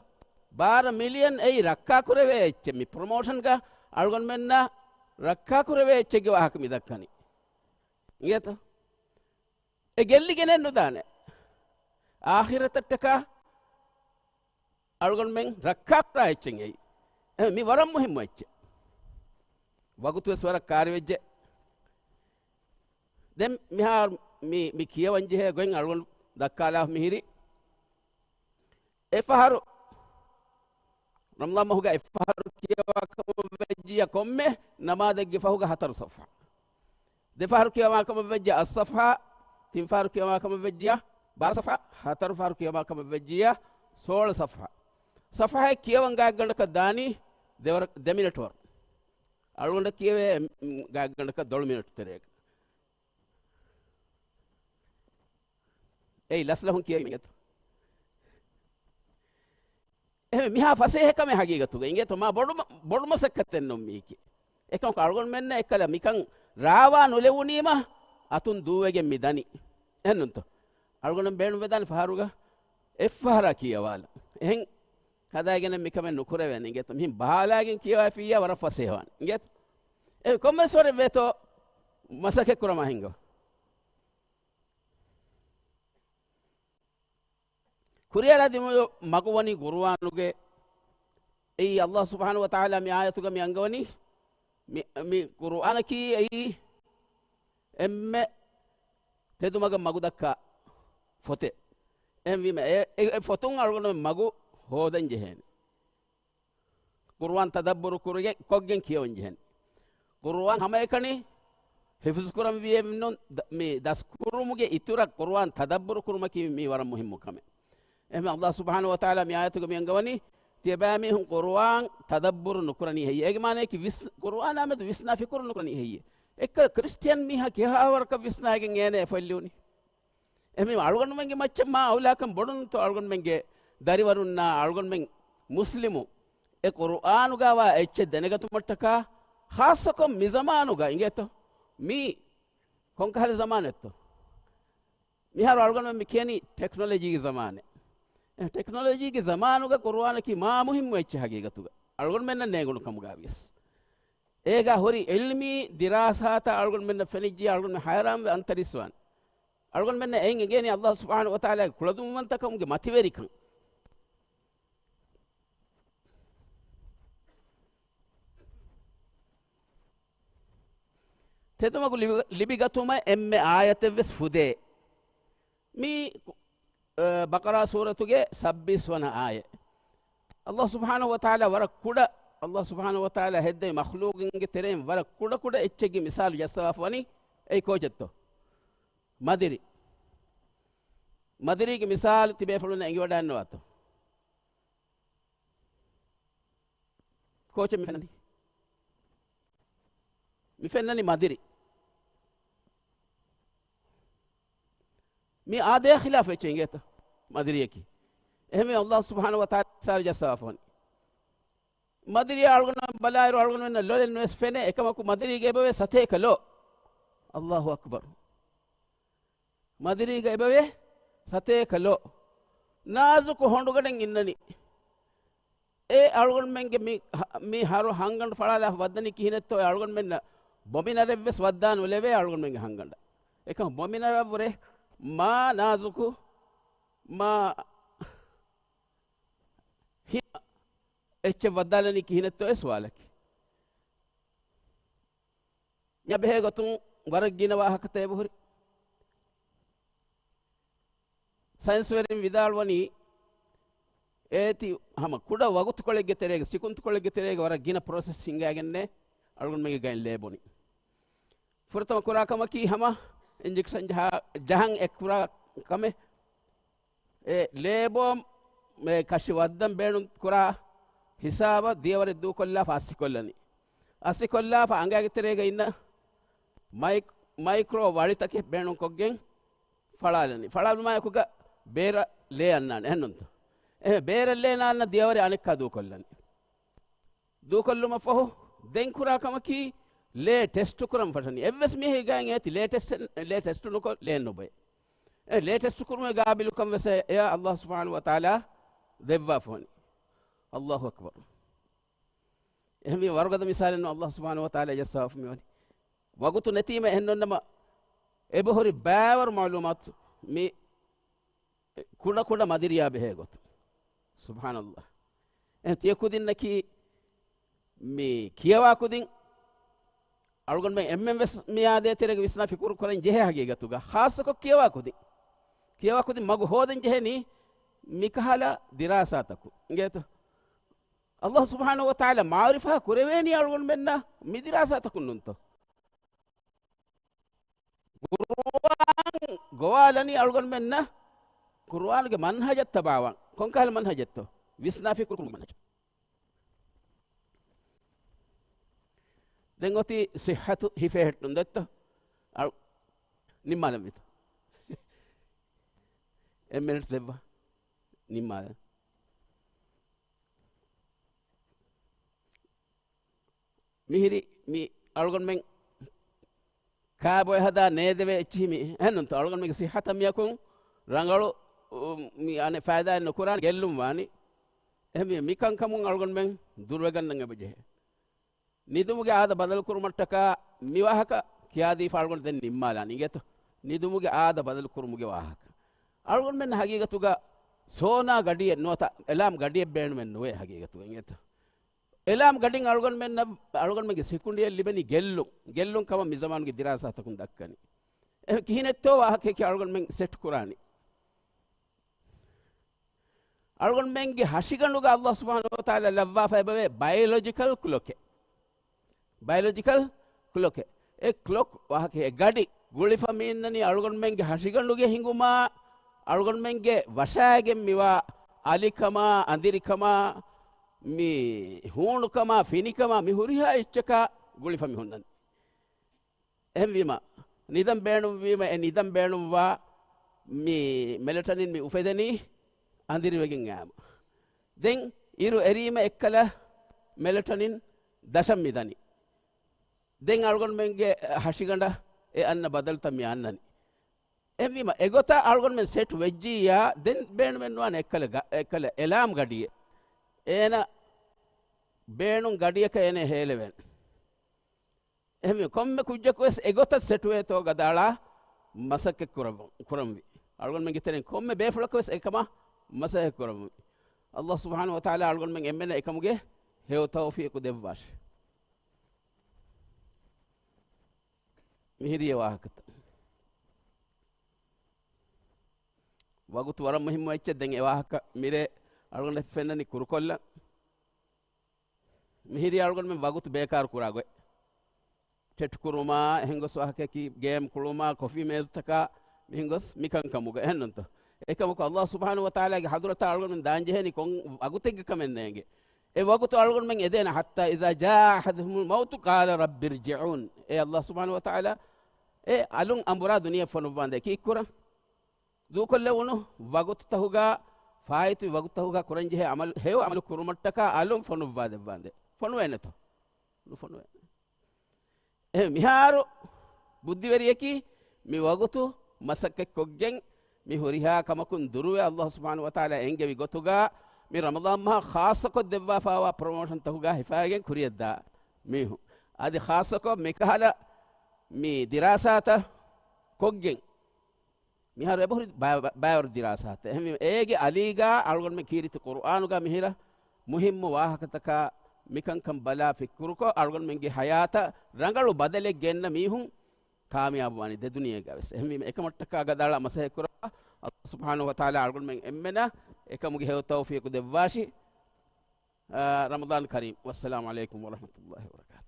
ބާރަ މިލިއަން އެއީ ރައްކާކުރެވޭ އެއްޗެއް. މި ޕްރޮމޯޝަންގަ އަޅުގަނޑުމެންނަށް ރައްކާކުރެވޭ އެއްޗެއްގެ ވާހަކަ މި ދައްކަނީ. އިނގޭތޯ؟ އެ ގެއްލިގެނެއް ނުދާނެ. އާޚިރަތަށްޓަކާ އަޅުގަނޑުމެން ރައްކާކުރާ އެއްޗެއް އެއީ. އެ، މި ވަރަށް މުހިއްމު އެއްޗެއް. ވަގުތުވެސް ވަރަށް ކާރިވެއްޖެ. ދެން މިހާރު މި، މި ކިޔަވަން ޖެހޭ ގޮތް އަޅުގަނޑު ދައްކާލާ މިހިރީ. އެފަހަރު ރަމަޟާން މަހުގަ އެފަހަރު ކިޔަވާ ކަމަށް ވެއްޖިއްޔާ ކޮންމެ ނަމާދެއްގެ ފަހުގަ ހަތަރު ޞަފްޙާ. ދެފަހަރު ކިޔަވާ ކަމަށް ވެއްޖެ އައްސަފްހާ، ތިންފަހަރު ކިޔަވާ ކަމަށް ވެއްޖެ ބާރަ ސަފްހާ، ހަތަރުފަހަރު ކިޔަވާ ކަމަށް ވެއްޖެ ސޯޅަ ސަފްހާ. ސަފްހާއެއް ކިޔަވަން ގާތްގަނޑަކަށް ދާނީ ދެވަރަ-، ދެ މިނެޓް ވަރު. އަޅުގަނޑަށް ކިޔެވޭ ގާތްގަނޑަކަށް ދޮޅު މިނެޓް ތެރޭގަ. އެއީ ލަސްލަހުން ކިޔަވީމެއް އެތަ؟ އެހެން މިހާ ފަސޭހަ ކަމެއް ހަގީގަތުގަ އިނގޭތޯ؟ މާ ބޮޑު މަ-، ބޮޑު މަސައްކަތެއް ނޫން މީކީ. އެކަމަކު އަޅުގަނޑުމެންނަށް އެއްކަލަ މިކަން ރާވާ ނުލެވުނީމަ އަތުން ދޫވެގެން މި ދަނީ. އެހެންނުންތޯ؟ އަޅުގަނޑު ބޭނުންވެދާނެ ފަހަރުގަ އެއްފަހަރާ ކިޔަވާލަން. އެހެން ހަދާގެނެއް މިކަމެއް ނުކުރެވޭނެ އިނގޭތޯ؟ މިހިން ބާލާގެން ކިޔަވާފިއްޔާ ވަރަށް ފަސޭހަވާނެ އިނގޭތޯ؟ އެ ކޮންމެސް ވަރެއް ވޭތޯ މަސައްކަތް ކުރަމާ ހިނގަ. ކުރިއަރާ ދިމު މަގު ވަނީ ޤުރުއާނުގެ. އެއީ ﷲ ސުބްޙާނަހޫ ވަތަޢާލާ މި އާޔަތުގަ މި އަންގަވަނީ، މި، މި ޤުރުއާނަކީ އެއީ އެންމެ ތެދުމަގަށް މަގު ދައްކާ ފޮތެއް. އެހެންވީމަ އެ، އެ، އެ ފޮތުން އަޅުގަނޑުމެން މަގު ހޯދަން ޖެހޭނެ. ޤުރުއާން ތަދައްބުރު ކުރުގެ-، ކޮށްގެން ކިޔަވަން ޖެހެން. ޤުރުއާން ހަމައެކަނި ޙިފްޒު ކުރަން ވީއެއްނު، ދަ-، މި ދަސްކުރުމުގެ އިތުރަށް ޤުރުއާން ތަދައްބުރު ކުރުމަކީ މީ ވަރަށް މުހިއްމު ކަމެއް. އެހެން ﷲ ސުބްޙާނަހޫ ވަތަޢާލާ މި އާޔަތުގަ މި އަންގަވަނީ، ތިޔަބައިމީހުން ޤުރުއާން ތަދައްބުރު ނުކުރަނީ ހެއްޔޭ؟ އޭގެ މާނަޔަކީ ވިސް-، ޤުރުއާނާ މެދު ވިސްނާ ފިކުރު ނުކުރަނީ ހެއްޔޭ؟ އެއްކަލަ ކްރިސްޓިއަން މީހާ ކިހާވަރަކަށް ވިސްނާގެން އޭނަ އެ ފޮތް ލިޔުނީ؟ އެހެންވީމަ އަޅުގަނޑުމެންގެ މައްޗަށް މާ އައުލާކަން ބޮޑުންތޯ އަޅުގަނޑުމެންގެ ދަރިވަރުންނާ އަޅުގަނޑުމެން މުސްލިމު އެ ޤުރުއާނުގަވާ އެއްޗެއް ދެނެގަތުމަށްޓަކާ، ޚާއްޞަކޮށް މި ޒަމާނުގަ އިނގޭތޯ؟ މީ ކޮންކަހަލަ ޒަމާނެއްތޯ؟ މިހާރު އަޅުގަނޑުމެން މި ކިޔަނީ ޓެކްނޮލޮޖީގެ ޒަމާނެއް. އެ ޓެކްނޮލޮޖީގެ ޒަމާނުގަ ޤުރުއާނަކީ މާ މުހިއްމު އެއްޗެއް ހަގީގަތުގަ. އަޅުގަނޑުމެންނަށް ނޭނގުނު ކަމުގަ ވިޔަސް. އޭގަ ހުރި ޢިލްމީ ދިރާސާތައް އަޅުގަނޑުމެންނަށް ފެނިއްޖެ އަޅުގަނޑުމެން ޙައިރާންވެ އަންތަރީސްވާނެ. އަޅުގަނޑުމެންނަށް އެއިން އެނގޭނީ ﷲ ސުބްޙާނަހޫ ވަތަޢާލާގެ ކުޅަދުންވަންތަކަމުގެ މަތިވެރިކަން. ތެދުމަގު ލިބި-، ލިބިގަތުމަށް އެންމެ އާޔަތެއްވެސް ފުދޭ. މީ، އަ، ބަޤަރާ ސޫރަތުގެ ސައްބީސް ވަނަ އާޔަތް. ﷲ ސުބްޙާނަހޫ ވަތަޢާލާ ވަރަށް ކުޑަ، ﷲ ސުބްޙާނަހޫ ވަތަޢާލާ ހެއްދެވި މަޚްލޫޤުންގެ ތެރެއިން ވަރަށް ކުޑަ ކުޑަ އެއްޗެއްގެ މިސާލު ޖައްސަވާފަވަނީ. އެއީ ކޯޗެއްތޯ؟ މަދިރި. މަދިރީގެ މިސާލު ތިބޭފުޅުންނަށް އެނގިވަޑައިގަންނަވާތޯ؟ ކޯޗެއް މި ފެންނަނީ؟ މި ފެންނަނީ މަދިރި. މި އާދަޔާ ޚިލާފު އެއްޗެއް އިނގޭތަ؟ މަދިރިއަކީ. އެހެންވެ، ﷲ ސުބްޙާނަހޫ ވަތަޢާލާ މިސާލު ޖައްސަވާފަވަނީ. މަދިރިއާ އަޅުގަނޑުމެން ބަލާއިރު، އަޅުގަނޑުމެންނަށް ލޮލެއް ނުވެސް ފެނޭ، އެކަމަކު މަދިރީގަ އެބަވޭ ސަތޭކަ ލޯ. ﷲ އަކްބަރު. މަދިރީގަ އެބަވޭ ސަތޭކަ ލޯ. ނާޒުކު ހޮނޑުގަޑެއް އިންނަނީ. އެ އަޅުގަނޑުމެންގެ މި، މި ހަރު ހަންގަނޑު ފަޅާލާފަ ވައްދަނީ ކިހިނެއްތޯ؟ އެ އަޅުގަނޑުމެންނަށް ބޮމިނަރެއްވެސް ވައްދާ ނުލެވޭ އަޅުގަނޑުމެންގެ ހަންގަނޑަށް. އެކަމަކު ބޮމިނަރަށްވުރެ މާ ނާޒުކު، މާ ހި-، އެއްޗެއް ވައްދާލަނީ ކިހިނެއްތޯ އެ ސުވާލަކީ. މިއާ ބެހޭ ގޮތުން ވަރަށް ގިނަ ވާހަކަތައް އެބަހުރި. ސައިންސްވެރިން ވިދާޅުވަނީ، އޭތި ހަމަ ކުޑަ ވަގުތުކޮޅެއްގެ ތެރޭގަ، ސިކުންތުކޮޅެއްގެ ތެރޭގަ ވަރަށް ގިނަ ޕްރޮސެސް ހިނގާގެންނޭ އަޅުގަނޑުމެންގެ ގައިން ލޭ ބޮނީ. ފުރަތަމަ ކުރާ ކަމަކީ ހަމަ އިންޖެކްޝަން ޖަހާ، ޖަހަން އެ ކުރާ ކަމެއް. އެ ލޭބޯ މެ ކަށި ވައްދަން ބޭނުން ކުރާ ހިސާބަށް ދިޔަވަރެއް ދޫކޮށްލާފަ އައްސިކޮށްލަނީ. އައްސިކޮށްލާފަ އަނގައިގެ ތެރޭގަ އިންނަ މައި-، މައިކްރޯ ވަޅިތަކެއް ބޭނުންކޮށްގެން ފަޅާލަނީ. ފަޅާލުމާއެކުގަ ބޭރަށް ލޭ އަންނާނެ އެހެންނުންތަ؟ އެހެން ބޭރަށް ލޭ ނާންނަ ދިޔަވަރެއް އަނެއްކާ ދޫކޮށްލަނީ. ދޫކޮށްލުމަށްފަހު ދެން ކުރާ ކަމަކީ ލޭ ޓެސްޓު ކުރަން ފަށަނީ. އެއްވެސް މީހެއްގައި އޭތި ލޭ ޓެސްޓެއް، ލޭ ޓެސްޓު ނުކޮށް ލޭން ނުބޮއެ. އެ ލޭ ޓެސްޓު ކުރުމުގެ ގާބިލުކަން ވެސް އެ އައްލާހު ސުބްޙާނަހު ވަތަޢާލާ ދެއްވާފަވަނީ. އައްލާހު އަކްބަރު. އެހެންވީ ވަރުގަދަ މިސާލެއް ނޫން އައްލާހު ސުބްޙާނަހު ވަތަޢާލާ ޖައްސާފަ މިވަނީ. ވަގުތު ނެތީމަ އެހެންނޫންނަމަ އެބަހުރި ބައިވަރު މަޢުލޫމާތު މި ކުޑަކުޑަ މަދިރިޔާ ބެހޭ ގޮތުން. ސުބްޙާނައްލާހް. އެ ތިޔަ ކުދިންނަކީ މި ކިޔަވާ ކުދިން އަޅުގަނޑުމެން އެންމެން ވެސް މި އާދޭ ތެރޭގަ ވިސްނާ ފިކުރު ކުރަން ޖެހޭ ހަގީގަތުގަ. ޚާއްޞަކޮށް ކިޔަވާ ކުދިން. ކިޔަވާ ކުދިން މަގު ހޯދަން ޖެހެނީ މިކަހަލަ ދިރާސާތަކުން. އިނގޭތަ؟ އައްލާހު ސުބްޙާނަހު ވަތަޢާލާ މަޢުރިފާ ކުރެވޭނީ އަޅުގަނޑުމެންނަށް މި ދިރާސާތަކުން ނޫންތޯ؟ ޤުރުއާން ގޮވާލަނީ އަޅުގަނޑުމެންނަށް ޤުރުއާނުގެ މަންހަޖަށް ތަބާވާން. ކޮންކަހަލަ މަންހަޖެއްތޯ؟ ވިސްނާ ފިކުރު ކުރުމުގެ މަންހަޖު. ދެން އޮތީ ޞިއްޙަތު ހިފެހެއްޓުން ދޮއްތޯ؟ އަޅު ނިންމާލަން ވީތޯ؟ އެއް މިނިޓް ދެއްވާ. ނިންމާލަން. މިހިރި މި އަޅުގަނޑުމެން ކާބޮއެ ހަދާ ނޭދެވޭ އެއްޗިހި މި އެހެންނުންތޯ؟ އަޅުގަނޑުމެންގެ ޞިއްޙަތަށް މިއަކުން ރަނގަޅު، އު، މި އަނެއް ފައިދާއެއް ނުކުރާނެ، ގެއްލުން ވާނީ. އެހެންވީމަ މިކަންކަމުން އަޅުގަނޑުމެން ދުރުވެގަންނަން އެބަޖެހޭ. ނިދުމުގެ އާދަ ބަދަލުކުރުމަށްޓަކާ މި ވާހަކަ ކިޔާދީފަ އަޅުގަނޑު ދެން ނިންމާލާނީ އިނގޭތޯ؟ ނިދުމުގެ އާދަ ބަދަލުކުރުމުގެ ވާހަކަ. އަޅުގަނޑުމެން ހަގީގަތުގަ ސޯނާ ގަޑިއެއް ނުވަތަ އެލާމް ގަޑިއެއް ބޭނުމެއް ނުވޭ ހަގީގަތުގަ އިނގޭތޯ؟ އެލާމް ގަޑިން އަޅުގަނޑުމެންނަށް، އަޅުގަނޑުމެންގެ ސިކުނޑިއެއް ލިބެނީ ގެއްލުން، ގެއްލުން ކަމަށް މި ޒަމާނުގެ ދިރާސާތަކުން ދައްކަނީ. އެ ކިހިނެއްތޯ ވާހަކައަކީ އަޅުގަނޑުމެން ސެޓް ކުރާނީ؟ އަޅުގަނޑުމެންގެ ހަށިގަނޑުގަ ﷲ ސުބްޙާނަހޫ ވަތަޢާލާ ލައްވާފައި އެބަވޭ ބަޔޮލޮޖިކަލް ކްލޮކެއް. ބަޔޮލޮޖިކަލް ކްލޮކެއް. އެ ކްލޮކް ވާހަކަ އެ ގަޑި ގުޅިފަ މި އިންނަނީ އަޅުގަނޑުމެންގެ ހަށިގަނޑުގެ ހިނގުމާ، އަޅުގަނޑުމެންގެ ވަށާގެން މިވާ އަލިކަމާ، އަނދިރިކަމާ، މި ހޫނުކަމާ، ފިނިކަމާ، މި ހުރިހާ އެއްޗަކާ ގުޅިފަ މި ހުންނަނީ. އެހެންވީމަ، ނިދަން ބޭނުންވީމަ، އެ ނިދަން ބޭނުންވާ މި މެލެޓަނިން މި އުފެދެނީ އަނދިރިވެގެން އާމު. ދެން އިރު އެރީމަ އެއްކަލަ މެލެޓަނިން ދަށަށް މި ދަނީ. ދެން އަޅުގަނޑުމެންގެ ހަށިގަނޑަށް އެ އަންނަ ބަދަލުތައް މި އަންނަނީ. އެހެންވީމަ، އެގޮތަށް އަޅުގަނޑުމެން ސެޓް ވެއްޖިއްޔާ، ދެން ބޭނުމެއްނުވާނެ އެއްކަލަ ގަ-، އެއްކަލަ އެލާމް ގަޑިއެއް. އޭނަ ބޭނުން ގަޑިއަކަށް އޭނަ ހޭލެވޭނެ. އެހެންވެ، ކޮންމެ ކުއްޖަކުވެސް އެގޮތަށް ސެޓުވޭތޯ ގަދައަޅާ މަސައްކަތް ކުރައްވަ-، ކުރަންވީ. އަޅުގަނޑުމެންގެ ތެރެއިން ކޮންމެ ބޭފުޅަކުވެސް އެކަމަށް މަސައްކަތް ކުރަންވީ. ﷲ ސުބްޙާނަހޫ ވަތަޢާލާ އަޅުގަނޑުމެން އެންމެނަށް އެކަމުގެ ހެޔޮ ތައުފީޤު ދެއްވާށި. މިހިރީ ވާހަކަތައް. ވަގުތު ވަރަށް މުހިއްމު އެއްޗެއް. ދެން އެ ވާހަކަ މިރޭ އަޅުގަނޑަށް ފެންނަނީ ކުރުކޮށްލަން. މިހިރީ އަޅުގަނޑުމެން ވަގުތު ބޭކާރު ކުރާ ގޮތް. ޗެޓް ކުރުމާ، އެހެން ގޮސް ވާހަކައަކީ ގޭމް ކުޅުމާ، ކޮފީ މޭޒުތަކާ، މިހެން ގޮސް މިކަންކަމުގަ އެހެންނުންތޯ؟ އެކަމަކު ﷲ ސުބްޙާނަހޫ ވަތަޢާލާގެ ޙަޟްރަތަށް އަޅުގަނޑުމެން ދާންޖެހޭނީ ކޮން ވަގުތެއްގެ ކަމެއް ނޭނގެ. އެ ވަގުތު އަޅުގަނޑުމެން އެދޭނެ، حتى إذا جاء أحدهم الموت قال رب ارجعون. އޭ ﷲ ސުބްޙާނަހޫ ވަތަޢާލާ، އޭ އަލުން އަނބުރާ ދުނިޔެ ފޮނުއްވާނދޭ ކީއްކުރަން؟ ދޫކޮށްލެވުނު ވަގުތުތަހުގަ ފާއިތުވި ވަގުތުތަހުގަ ކުރަންޖެހޭ އަމަލު، ހެޔޮ އަމަލު ކުރުމަށްޓަކާ އަލުން ފޮނުއްވާ ދެއްވާނދޭ. ފޮނުވޭނެތޯ؟ ނުފޮނުވޭނެ. އެހެން މިހާރު ބުއްދިވެރިޔަކީ މި ވަގުތު މަސައްކަތްކޮށްގެން މި ހުރިހާ ކަމަކުން ދުރުވެ، ﷲ ސުބްޙާނަހޫ ވަތަޢާލާ އެންގެވި ގޮތުގަ މި ރަމަޟާން މަހަށް ޚާއްޞަކޮށް ދެއްވާފައިވާ ޕްރޮމޯޝަންތަކުގަ ހިފައިގެން ކުރިޔަށްދާ މީހުން. އަދި ޚާއްޞަކޮށް މިކަހަލަ މި ދިރާސާތައް ކޮށްގެން މިހާރު އެބަހުރި ބައި-، ބައިވަރު ދިރާސާތައް. އެހެންވީމަ، އޭގެ އަލީގަ އަޅުގަނޑުމެން ކީރިތި ޤުރުއާނުގަ މިހިރަ މުހިއްމު ވާހަކަތަކާ މިކަންކަން ބަލާ ފިކުރުކޮށް، އަޅުގަނޑުމެންގެ ޙަޔާތަށް ރަނގަޅު ބަދަލެއް ގެންނަ މީހުން ކާމިޔާބުވާނީ ދެ ދުނިޔޭގަވެސް. އެހެންވީމަ، އެކަމަށްޓަކާ ގަދައަޅާ މަސައްކަތް ކުރައްވާ. ﷲ ސުބްޙާނަހޫ ވަތަޢާލާ އަޅުގަނޑުމެން އެންމެނަށް އެކަމުގެ ހެޔޮ ތައުފީޤު ދެއްވާށި. އާ، ރަމަޟާން ކަރީމް. ވައްސަލާމު ޢަލައިކުމް ވަރަޙްމަތުﷲި ވަބަރަކާތުހު.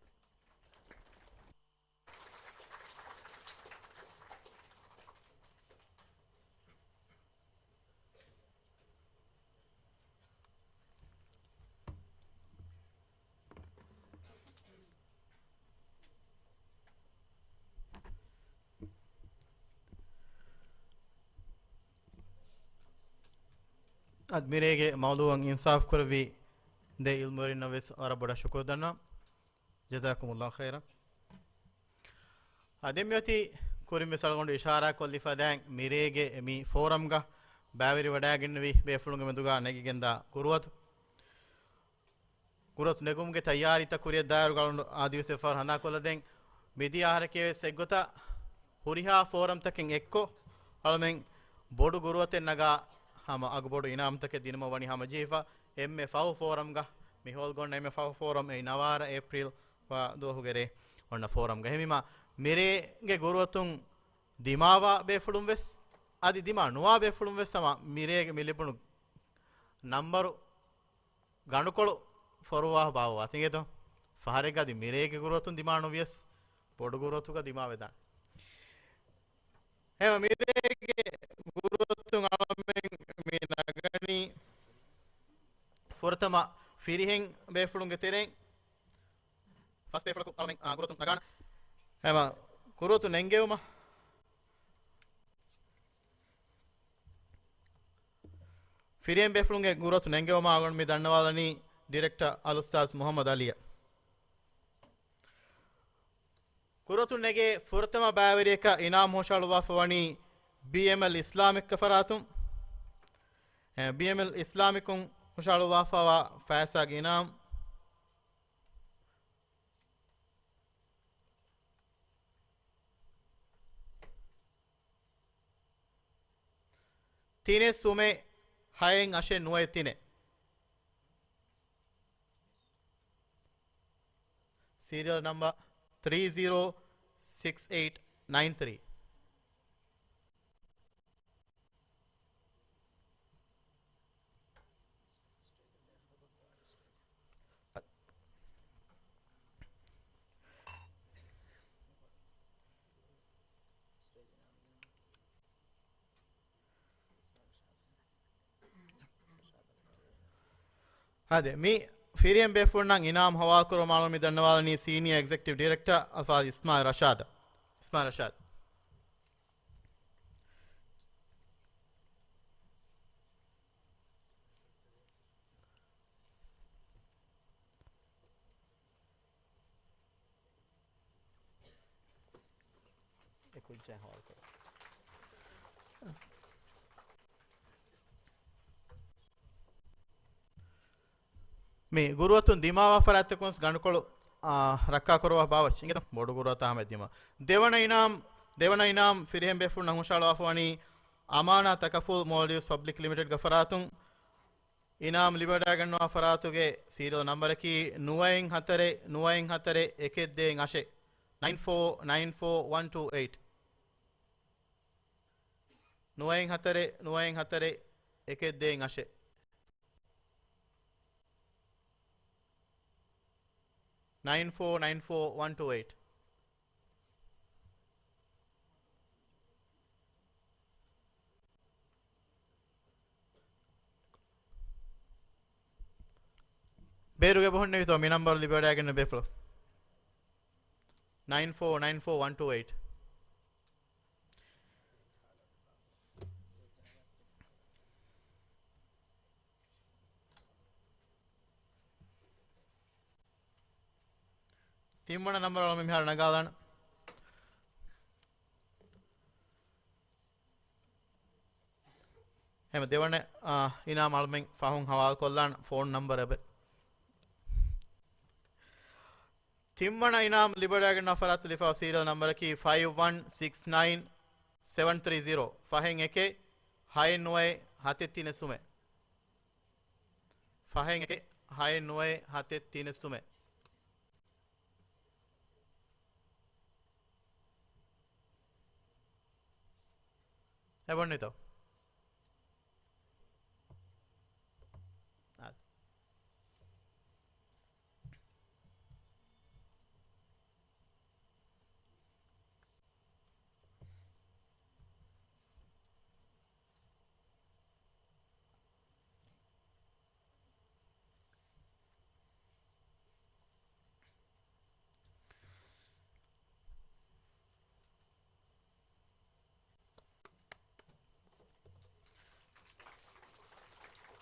އަދި މިރޭގެ މައުޟޫޢަށް އިންސާފު ކުރެއްވި ދެ ޢިލްމުވެރިންނަށް ވެސް ވަރަށް ބޮޑަށް ޝުކުރު ދަންނަވަން. ޖަޒާކުމުﷲ ޚައިރަން. އަދި މިއޮތީ ކުރިން ވެސް އަޅުގަނޑު އިޝާރާތް ކޮށްލިފަ ދާން މިރޭގެ މި ފޯރަމްގަ ބައިވެރިވަޑައިގެންނެވި ބޭފުޅުންގެ މެދުގަ ނެގިގެންދާ ގުރުއަތު. ގުރުއަތު ނެގުމުގެ ތައްޔާރީތައް ކުރިއަށް ދާއިރު އަޅުގަނޑު އާދިވެސް އެއްފަހަރު ހަނދާންކޮށްލަދޭން. މިދިޔަ އަހަރަކީ ވެސް އެއްގޮތަށް ހުރިހާ ފޯރަމްތަކެއް އެއްކޮށް، އަޅުމެން ބޮޑު ގުރުއަތެއް ނަގާ ހަމަ އަގުބޮޑު އިނާމްތަކެއް ދިނުމަށް ވަނީ ހަމަޖެހިފަ. އެންމެ ފަހު ފޯރަމްގަ މި ހޯލްގަ އޮންނަ އެންމެ ފަހު ފޯރަމް އެއީ ނަވާރަ އޭޕްރީލް ފަހު ދުވަހުގެ ރޭ އޮންނަ ފޯރަމްގަ. އެހެންވީމަ، މިރޭގެ ގުރުއަތުން ދިމާވާ ބޭފުޅުން ވެސް، އަދި ދިމާ ނުވާ ބޭފުޅުން ވެސް ހަމަ މިރޭގެ މި ލިބުނު ނަންބަރު ގަނޑުކޮޅު ފޮރުވާ ބާއްވާ ތިނގޭތޯ؟ ފަހަރެއްގަ އަދި މިރޭގެ ގުރުއަތުން ދިމާ ނުވިޔަސް، ބޮޑު ގުރުއަތުގަ ދިމާވެދާނެ. ހަމަ މިރޭގެ ގުރުއަތުން އަޅަމެން މި ނަގަނީ ފުރަތަމަ ފިރިހެން ބޭފުޅުންގެ ތެރެއިން. ފަސް ބޭފުޅަކު އަޅަމެން، އާ، ގުރުއަތުން ނަގާނަން. ހަމަ ގުރުއަތު ނެންގެވުމަށް ފިރިހެން ބޭފުޅުންގެ ގުރުއަތު ނެންގެވުމަށް އަޅުގަނޑު މި ދަންނަވާލަނީ ޑިރެކްޓަރ އަލްއުސްތާޛް މުޙައްމަދު ޢަލީއަށް. ގުރުއަތުން ނެގޭ ފުރަތަމަ ބައިވެރިޔަކަށް އިނާމް ހުށަހަޅުއްވާފަ ވަނީ ބީއެމްއެލް އިސްލާމިކްގެ ފަރާތުން. އެ، ބީއެމްއެލް އިސްލާމިކުން ހުށަހަޅުއްވާފަވާ ފައިސާގެ އިނާމް ތިނެއް ސުމެއް ހައެއް އަށެއް ނުވައެއް ތިނެއް. ސީރިއަލް ނަމްބަރ ތްރީ ޒީރޯ ސިކްސް އެއިޓް ނައިން ތްރީ. އާދެ، މި ފިރިހެން ބޭފުޅުންނަށް އިނާމް ހަވާލުކުރުމަށް އަޅުގަނޑު މި ދަންނަވާލަނީ ސީނިއަ އެގްޒެކެޓިވް ޑިރެކްޓަރ އަލްފާޟިލް އިސްމާޢިލް ރަޝާދަށް. އިސްމާޢިލް ރަޝާދް. އެ ކުއްޖާ ހަވާލުކުރަން. މި ގުރުއަތުން ދިމާވާ ފަރާތްތަކުން ގަނޑުކޮޅު، އާ، ރައްކާކުރުވާ ބާވަތް އިނގޭތޯ، ބޮޑު ގުރުއަތާ ހަމަ ދިމާ. ދެވަނަ އިނާމް، ދެވަނަ އިނާމް ފިރިހެން ބޭފުޅުންނަށް ހުށަހަޅުވާފަ ވަނީ އަމާނާ ތަކަފުލް މޯލްޑިވްސް ޕަބްލިކް ލިމިޓެޑްގެ ފަރާތުން. އިނާމް ލިބިވަޑައިގަންނަވާ ފަރާތުގެ ސީރިއަލް ނަމްބަރަކީ ނުވައެއް ހަތަރެއް، ނުވައެއް ހަތަރެއް، އެކެއް ދޭއް އަށެއް. ނައިން ފޯ ނައިން ފޯ ވަން ޓޫ އެއިޓް. ނުވައެއް ހަތަރެއް، ނުވައެއް ހަތަރެއް، އެކެއް ދޭއް އަށެއް. ނައިން ފޯ ނައިން ފޯ ވަން ޓޫ އެއިޓް. ބޭރުގެ ބަހުންނެވިތޯ މި ނަމްބަރު ލިބިވަޑައިގެންނެވި ބޭފުޅުން. ނައިން ފޯ ނައިން ފޯ ވަން ޓޫ އެއިޓް. ތިންވަނަ ނަމްބަރު އަޅަމެން މިހާރު ނަގާލާނަން. ހަމަ ދެވަނަ، އާ، އިނާމް އަޅަމެން ފަހުން ހަވާލުކޮށްލާނަން ފޯން ނަމްބަރެއް އެބަ. ތިންވަނަ އިނާމް ލިބިވަޑައިގަންނަވާ ފަރާތަށް ލިބިފައިވާ ސީރިއަލް ނަމްބަރަކީ ފައިވް ވަން ސިކްސް ނައިން ސެވަން ތްރީ ޒީރޯ، ފަހެއް އެކެއް، ހައެއް ނުވައެއް، ހަތެއް ތިނެއް ސުމެއް. ފަހެއް އެކެއް، ހައެއް ނުވައެއް، ހަތެއް ތިނެއް ސުމެއް. އެބަ އޮންނަތޯ؟ އާ.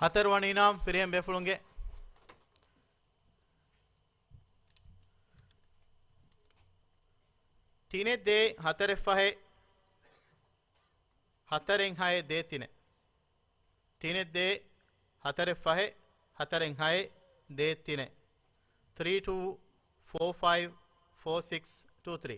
ހަތަރުވަނަ އިނާމް ފިރިހެން ބޭފުޅުންގެ. ތިނެއް ދޭއް ހަތަރެއް ފަހެއް ހަތަރެއް ހައެއް ދޭއް ތިނެއް. ތިނެއް ދޭއް ހަތަރެއް ފަހެއް ހަތަރެއް ހައެއް ދޭއް ތިނެއް. ތްރީ ޓޫ ފޯ ފައިވް ފޯ ސިކްސް ޓޫ ތްރީ.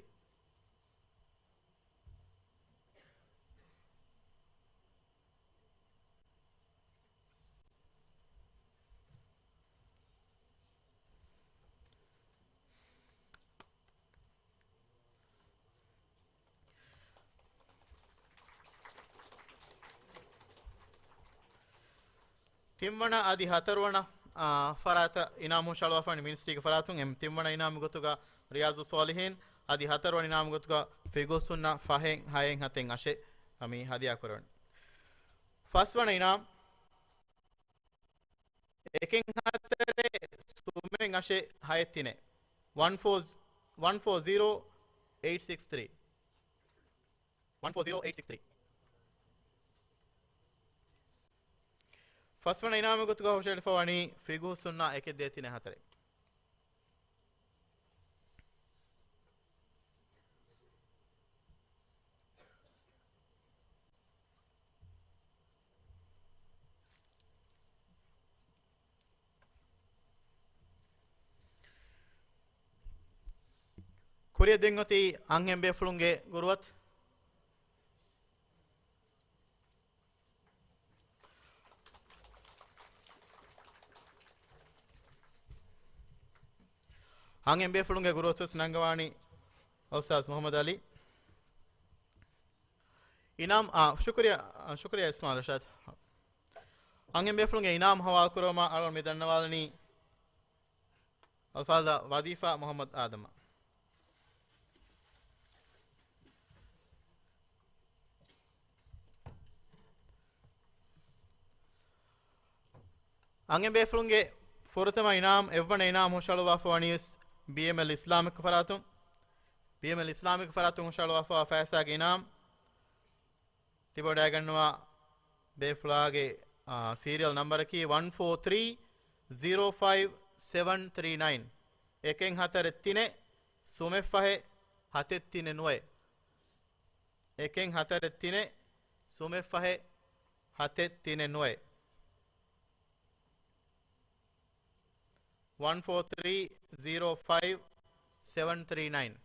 ތިންވަނަ އަދި ހަތަރުވަނަ، އާ، ފަރާތަށް އިނާމް ހުށަހަޅުވާފަ ވަނީ މިނިސްޓްރީގެ ފަރާތުން. އެ ތިންވަނަ އިނާމް ގޮތުގަ ރިޔާޒު ސޯލިހީން، އަދި ހަތަރުވަނަ އިނާމް ގޮތުގަ ފިގުސުންނަށް ފަހެއް ހައެއް ހަތެއް އަށެއް. މި ހަދިޔާ ކުރެވެން. ފަސްވަނަ އިނާމް އެކެއް ހަތަރެއް ސުމެއް އަށެއް ހައެއް ތިނެއް. ވަން ފޯ، ވަން ފޯ ޒީރޯ އެއިޓް ސިކްސް ތްރީ. ވަން ފޯ ޒީރޯ އެއިޓް ސިކްސް ތްރީ. ފަސްވަނަ އިނާމު ގޮތުގަ ހުށައެޅިފަ ވަނީ ފިގުހު ސުންނާ އެކެއް ދޭ ތިނެއް ހަތަރެއް. ކުރިއަށް ދެން އޮތީ އަންހެން ބޭފުޅުންގެ ގުރުއަތު. އަންހެން ބޭފުޅުންގެ ގުރުއަތު ވެސް ނަންގަވާނީ އުސްތާޒް މުޙައްމަދު ޢަލީ. އިނާމް، އާ، ޝުކުރިއްޔާ، ޝުކުރިއްޔާ އިސްމާޢީލް ރަޝާދް. އަންހެން ބޭފުޅުންގެ އިނާމް ހަވާލު ކުރުމަށް އަޅުގަނޑު މި ދަންނަވާލަނީ އަލްފާޟިލާ ވަޒީފާ މުޙައްމަދު އާދަމަށް. އަންހެން ބޭފުޅުންގެ ފުރަތަމަ އިނާމް، އެއްވަނަ އިނާމް ހުށަހަޅުވާފަ ވަނީ ވެސް ބީއެމްއެލް އިސްލާމިކް ފަރާތުން. ބީއެމްއެލް އިސްލާމިކް ފަރާތުން ހުށަހަޅުވާފަ ފައިސާގެ އިނާމް ތިބޮޑައިގަންނަވާ ބޭފުޅާގެ، އާ، ސީރިއަލް ނަމްބަރަކީ ވަން ފޯ ތްރީ ޒީރޯ ފައިވް ސެވަން ތްރީ ނައިން. އެކެއް ހަތަރެއް ތިނެއް ސުމެއް ފަހެއް ހަތެއް ތިނެއް ނުވައެއް. އެކެއް ހަތަރެއް ތިނެއް ސުމެއް ފަހެއް ހަތެއް ތިނެއް ނުވައެއް. ވަން ފޯ ތްރީ ޒީރޯ ފައިވް ސެވަން ތްރީ ނައިން.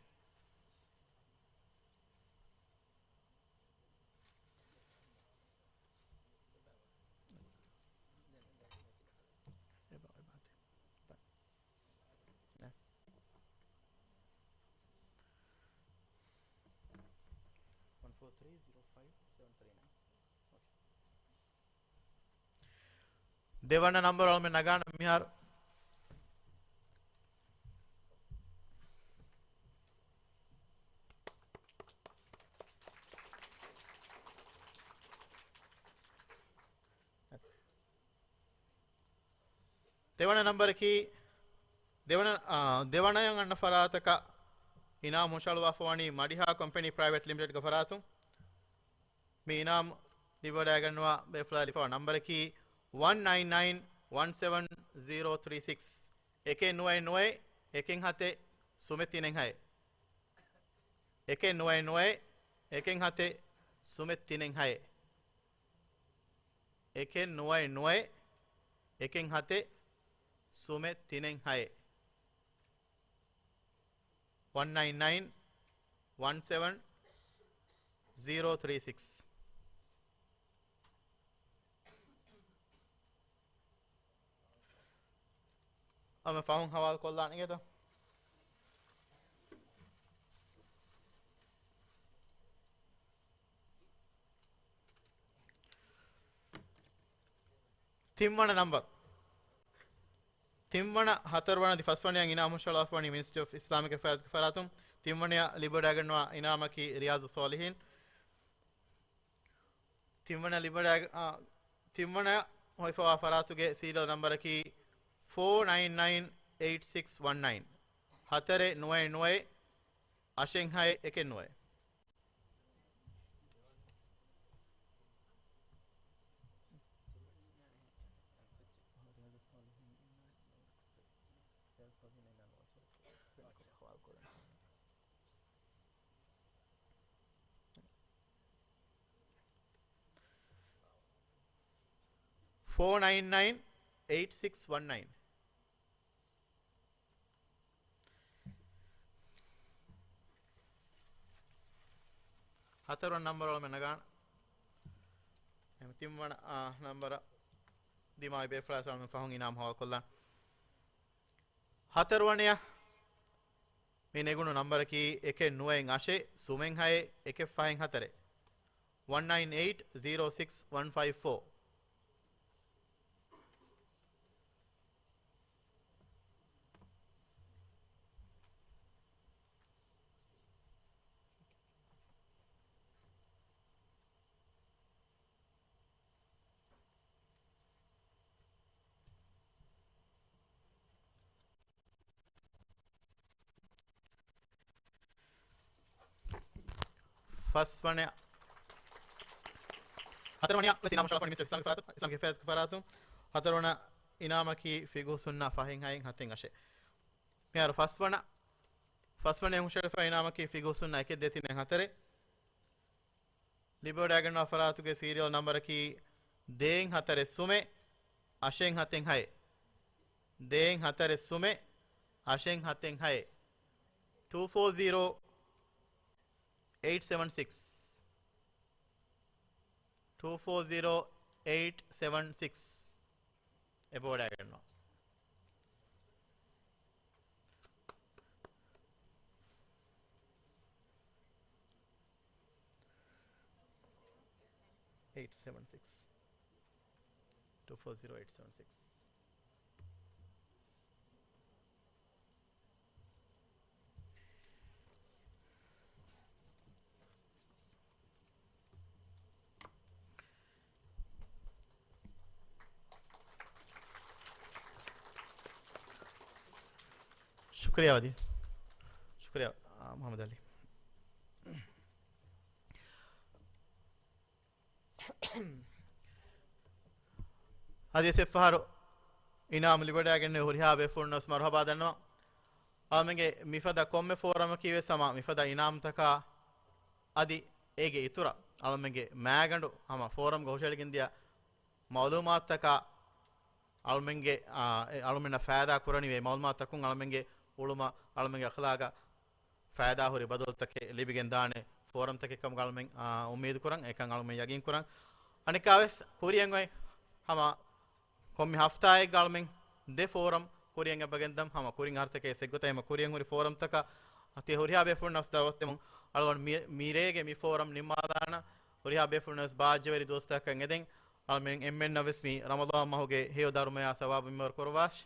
ދެވަނަ ނަންބަރު އަޅުމެން ނަގާނަން މިހާރު. ދެވަނަ ނަންބަރަކީ، ދެވަނަ، އާ، ދެވަނަޔަށް އަންނަ ފަރާތަކަށް އިނާމް ހުށަހަޅުވާފަ ވަނީ މަޑިހާ ކޮމްޕެނީ ޕްރައިވެޓް ލިމިޓެޑްގެ ފަރާތުން. މި އިނާމް ލިބިވަޑައިގަންނަވާ ބޭފުޅާ ލިބިފައިވާ ނަންބަރަކީ ވަން ނައިން ނައިން ވަން ސެވަން ޒީރޯ ތްރީ ސިކްސް. އެކެއް ނުވައެއް ނުވައެއް، އެކެއް ހަތެއް ސުމެއް ތިނެއް ހައެއް. އެކެއް ނުވައެއް ނުވައެއް، އެކެއް ހަތެއް ސުމެއް ތިނެއް ހައެއް. އެކެއް ނުވައެއް ނުވައެއް، އެކެއް ހަތެއް ސުމެއް ތިނެއް ހައެއް. ވަން ނައިން ނައިން ވަން ސެވަން ޒީރޯ ތްރީ ސިކްސް. އަމަ ފަހުން ހަވާލު ކޮށްލާނެގެތަ؟ ތިންވަނަ ނަންބަރު. ތިންވަނަ، ހަތަރުވަނަ ދި ފަސްވަނަޔަށް އިނާމް ހުށަހަޅުވާފަ ވަނީ މިނިސްޓްރީ އޮފް އިސްލާމިކް އެފެއާޒްގެ ފަރާތުން. ތިންވަނަޔަށް ލިބިވަޑައިގަންނަވާ އިނާމަކީ ރިޔާޒު ސޯލިހީން. ތިންވަނަ ލިބިވަޑައި، އާ، ތިންވަނަ ހޮވިފަވާ ފަރާތުގެ ސީރިއަލް ނަންބަރަކީ ފޯ ނައިން ނައިން އެއިޓް ސިކްސް ވަން ނައިން. ހަތަރެއް ނުވައެއް ނުވައެއް، އަށެއް ހައެއް އެކެއް ނުވައެއް. ފޯ ނައިން ނައިން އެއިޓް ސިކްސް ވަން ނައިން. ހަތަރުވަނަ ނަންބަރު އަޅުމެން ނަގާނަން. އެހެން ތިންވަނަ، އާ، ނަންބަރަށް ދިމާވި ބޭފުޅާ އަޅުމެން ފަހުން އިނާމް ހަވާލުކޮށްލާނަން. ހަތަރުވަނަޔަށް މި ނެގުނު ނަންބަރަކީ އެކެއް ނުވައެއް އަށެއް، ސުމެއް ހައެއް، އެކެއް ފަހެއް ހަތަރެއް. ވަން ނައިން އެއިޓް ޒީރޯ ސިކްސް ވަން ފައިވް ފޯ. ފަސްވަނަ، ހަތަރުވަނަ ވެސް އިނާމު ޝަރަފު މިސް އިސްލާމް ފަރާތު، އިސްލާމް އެފެއާޒް ފަރާތު. ހަތަރުވަނަ އިނާމަކީ ފިގުހު ސުންނަ ފަހެއް ހައެއް ހަތެއް އަށެއް. މިހާރު ފަސްވަނަ، ފަސްވަނަ ހުށަހެޅިފަ އިނާމަކީ ފިގުހު ސުންނަ އެކެއް ދޭތިން ހަތަރެއް. ލިބިވަޑައިގަންނަވާ ފަރާތުގެ ސީރިއަލް ނަމްބަރަކީ ދޭއް ހަތަރެއް ސުމެއް އަށެއް ހަތެއް ހައެއް. ދޭއް ހަތަރެއް ސުމެއް އަށެއް ހަތެއް ހައެއް. ޓޫ ފޯ ޒީރޯ އެއިޓް ސެވަން ސިކްސް. ޓޫ ފޯ ޒީރޯ އެއިޓް ސެވަން ސިކްސް. އެބަ ވަޑައިގަންނަވާ. އެއިޓް ސެވަން ސިކްސް. ޓޫ ފޯ ޒީރޯ އެއިޓް ސެވަން ސިކްސް. ޝުކުރިއްޔާ ވަދީ. ޝުކުރިއްޔާ، އާ، މުޙައްމަދު ޢަލީ. އަދި އެއްފަހަރު އިނާމު ލިބިވަޑައިގެންނެވި ހުރިހާ ބޭފުޅުންނަށް ވެސް މަރުޙަބާ ދަންނަވަން. އަޅުމެންގެ މިފަދަ ކޮންމެ ފޯރަމަކީ ވެސް ހަމަ މިފަދަ އިނާމުތަކާ އަދި އޭގެ އިތުރަށް އަޅުމެންގެ މައިގަނޑު ހަމަ ފޯރަމްގަ ހުށަހެޅިގެންދިޔަ މަޢުލޫމާތުތަކާ އަޅުމެންގެ، އާ، އެ އަޅުމެންނަށް ފައިދާ ކުރަނިވޭ މަޢުލޫމާތުތަކުން އަޅުމެންގެ އުޅުމަށް އަޅުމެންގެ އަޚްލާގަށް ފައިދާހުރި ބަދަލުތަކެއް ލިބިގެން ދާނެ ފޯރަމްތަކެއް ކަމުގަ އަޅުމެން، އާ، އުއްމީދު ކުރަން، އެކަން އަޅުމެން ޔަގީން ކުރަން. އަނެއްކާވެސް ކުރިއަށް އޮތް ހަމަ ކޮންމެ ހަފްތާއެއްގަ އަޅުމެން ދެ ފޯރަމް ކުރިއަށް އެބަގެންދަން ހަމަ ކުރިން އަހަރުތަކެއް އެއްގޮތަށް ހަމަ ކުރިއަށް ހުރި ފޯރަމްތަކަށް ތި ހުރިހާ ބޭފުޅުންނަށް ދަޢުވަތު ދެމުން އަޅުގަނޑު މި، މިރޭގެ މި ފޯރަމް ނިންމާލާނަން. ހުރިހާ ބޭފުޅުންނަށް ވެސް ބާއްޖަވެރި ދުވަސްތަކަށް އެދެން އަޅުމެން އެންމެންނަށް ވެސް މި ރަމަޟާން މަހުގެ ހެޔޮ ދަރުމަޔާ ސަވާބު މިންވަރު ކުރައްވާށި.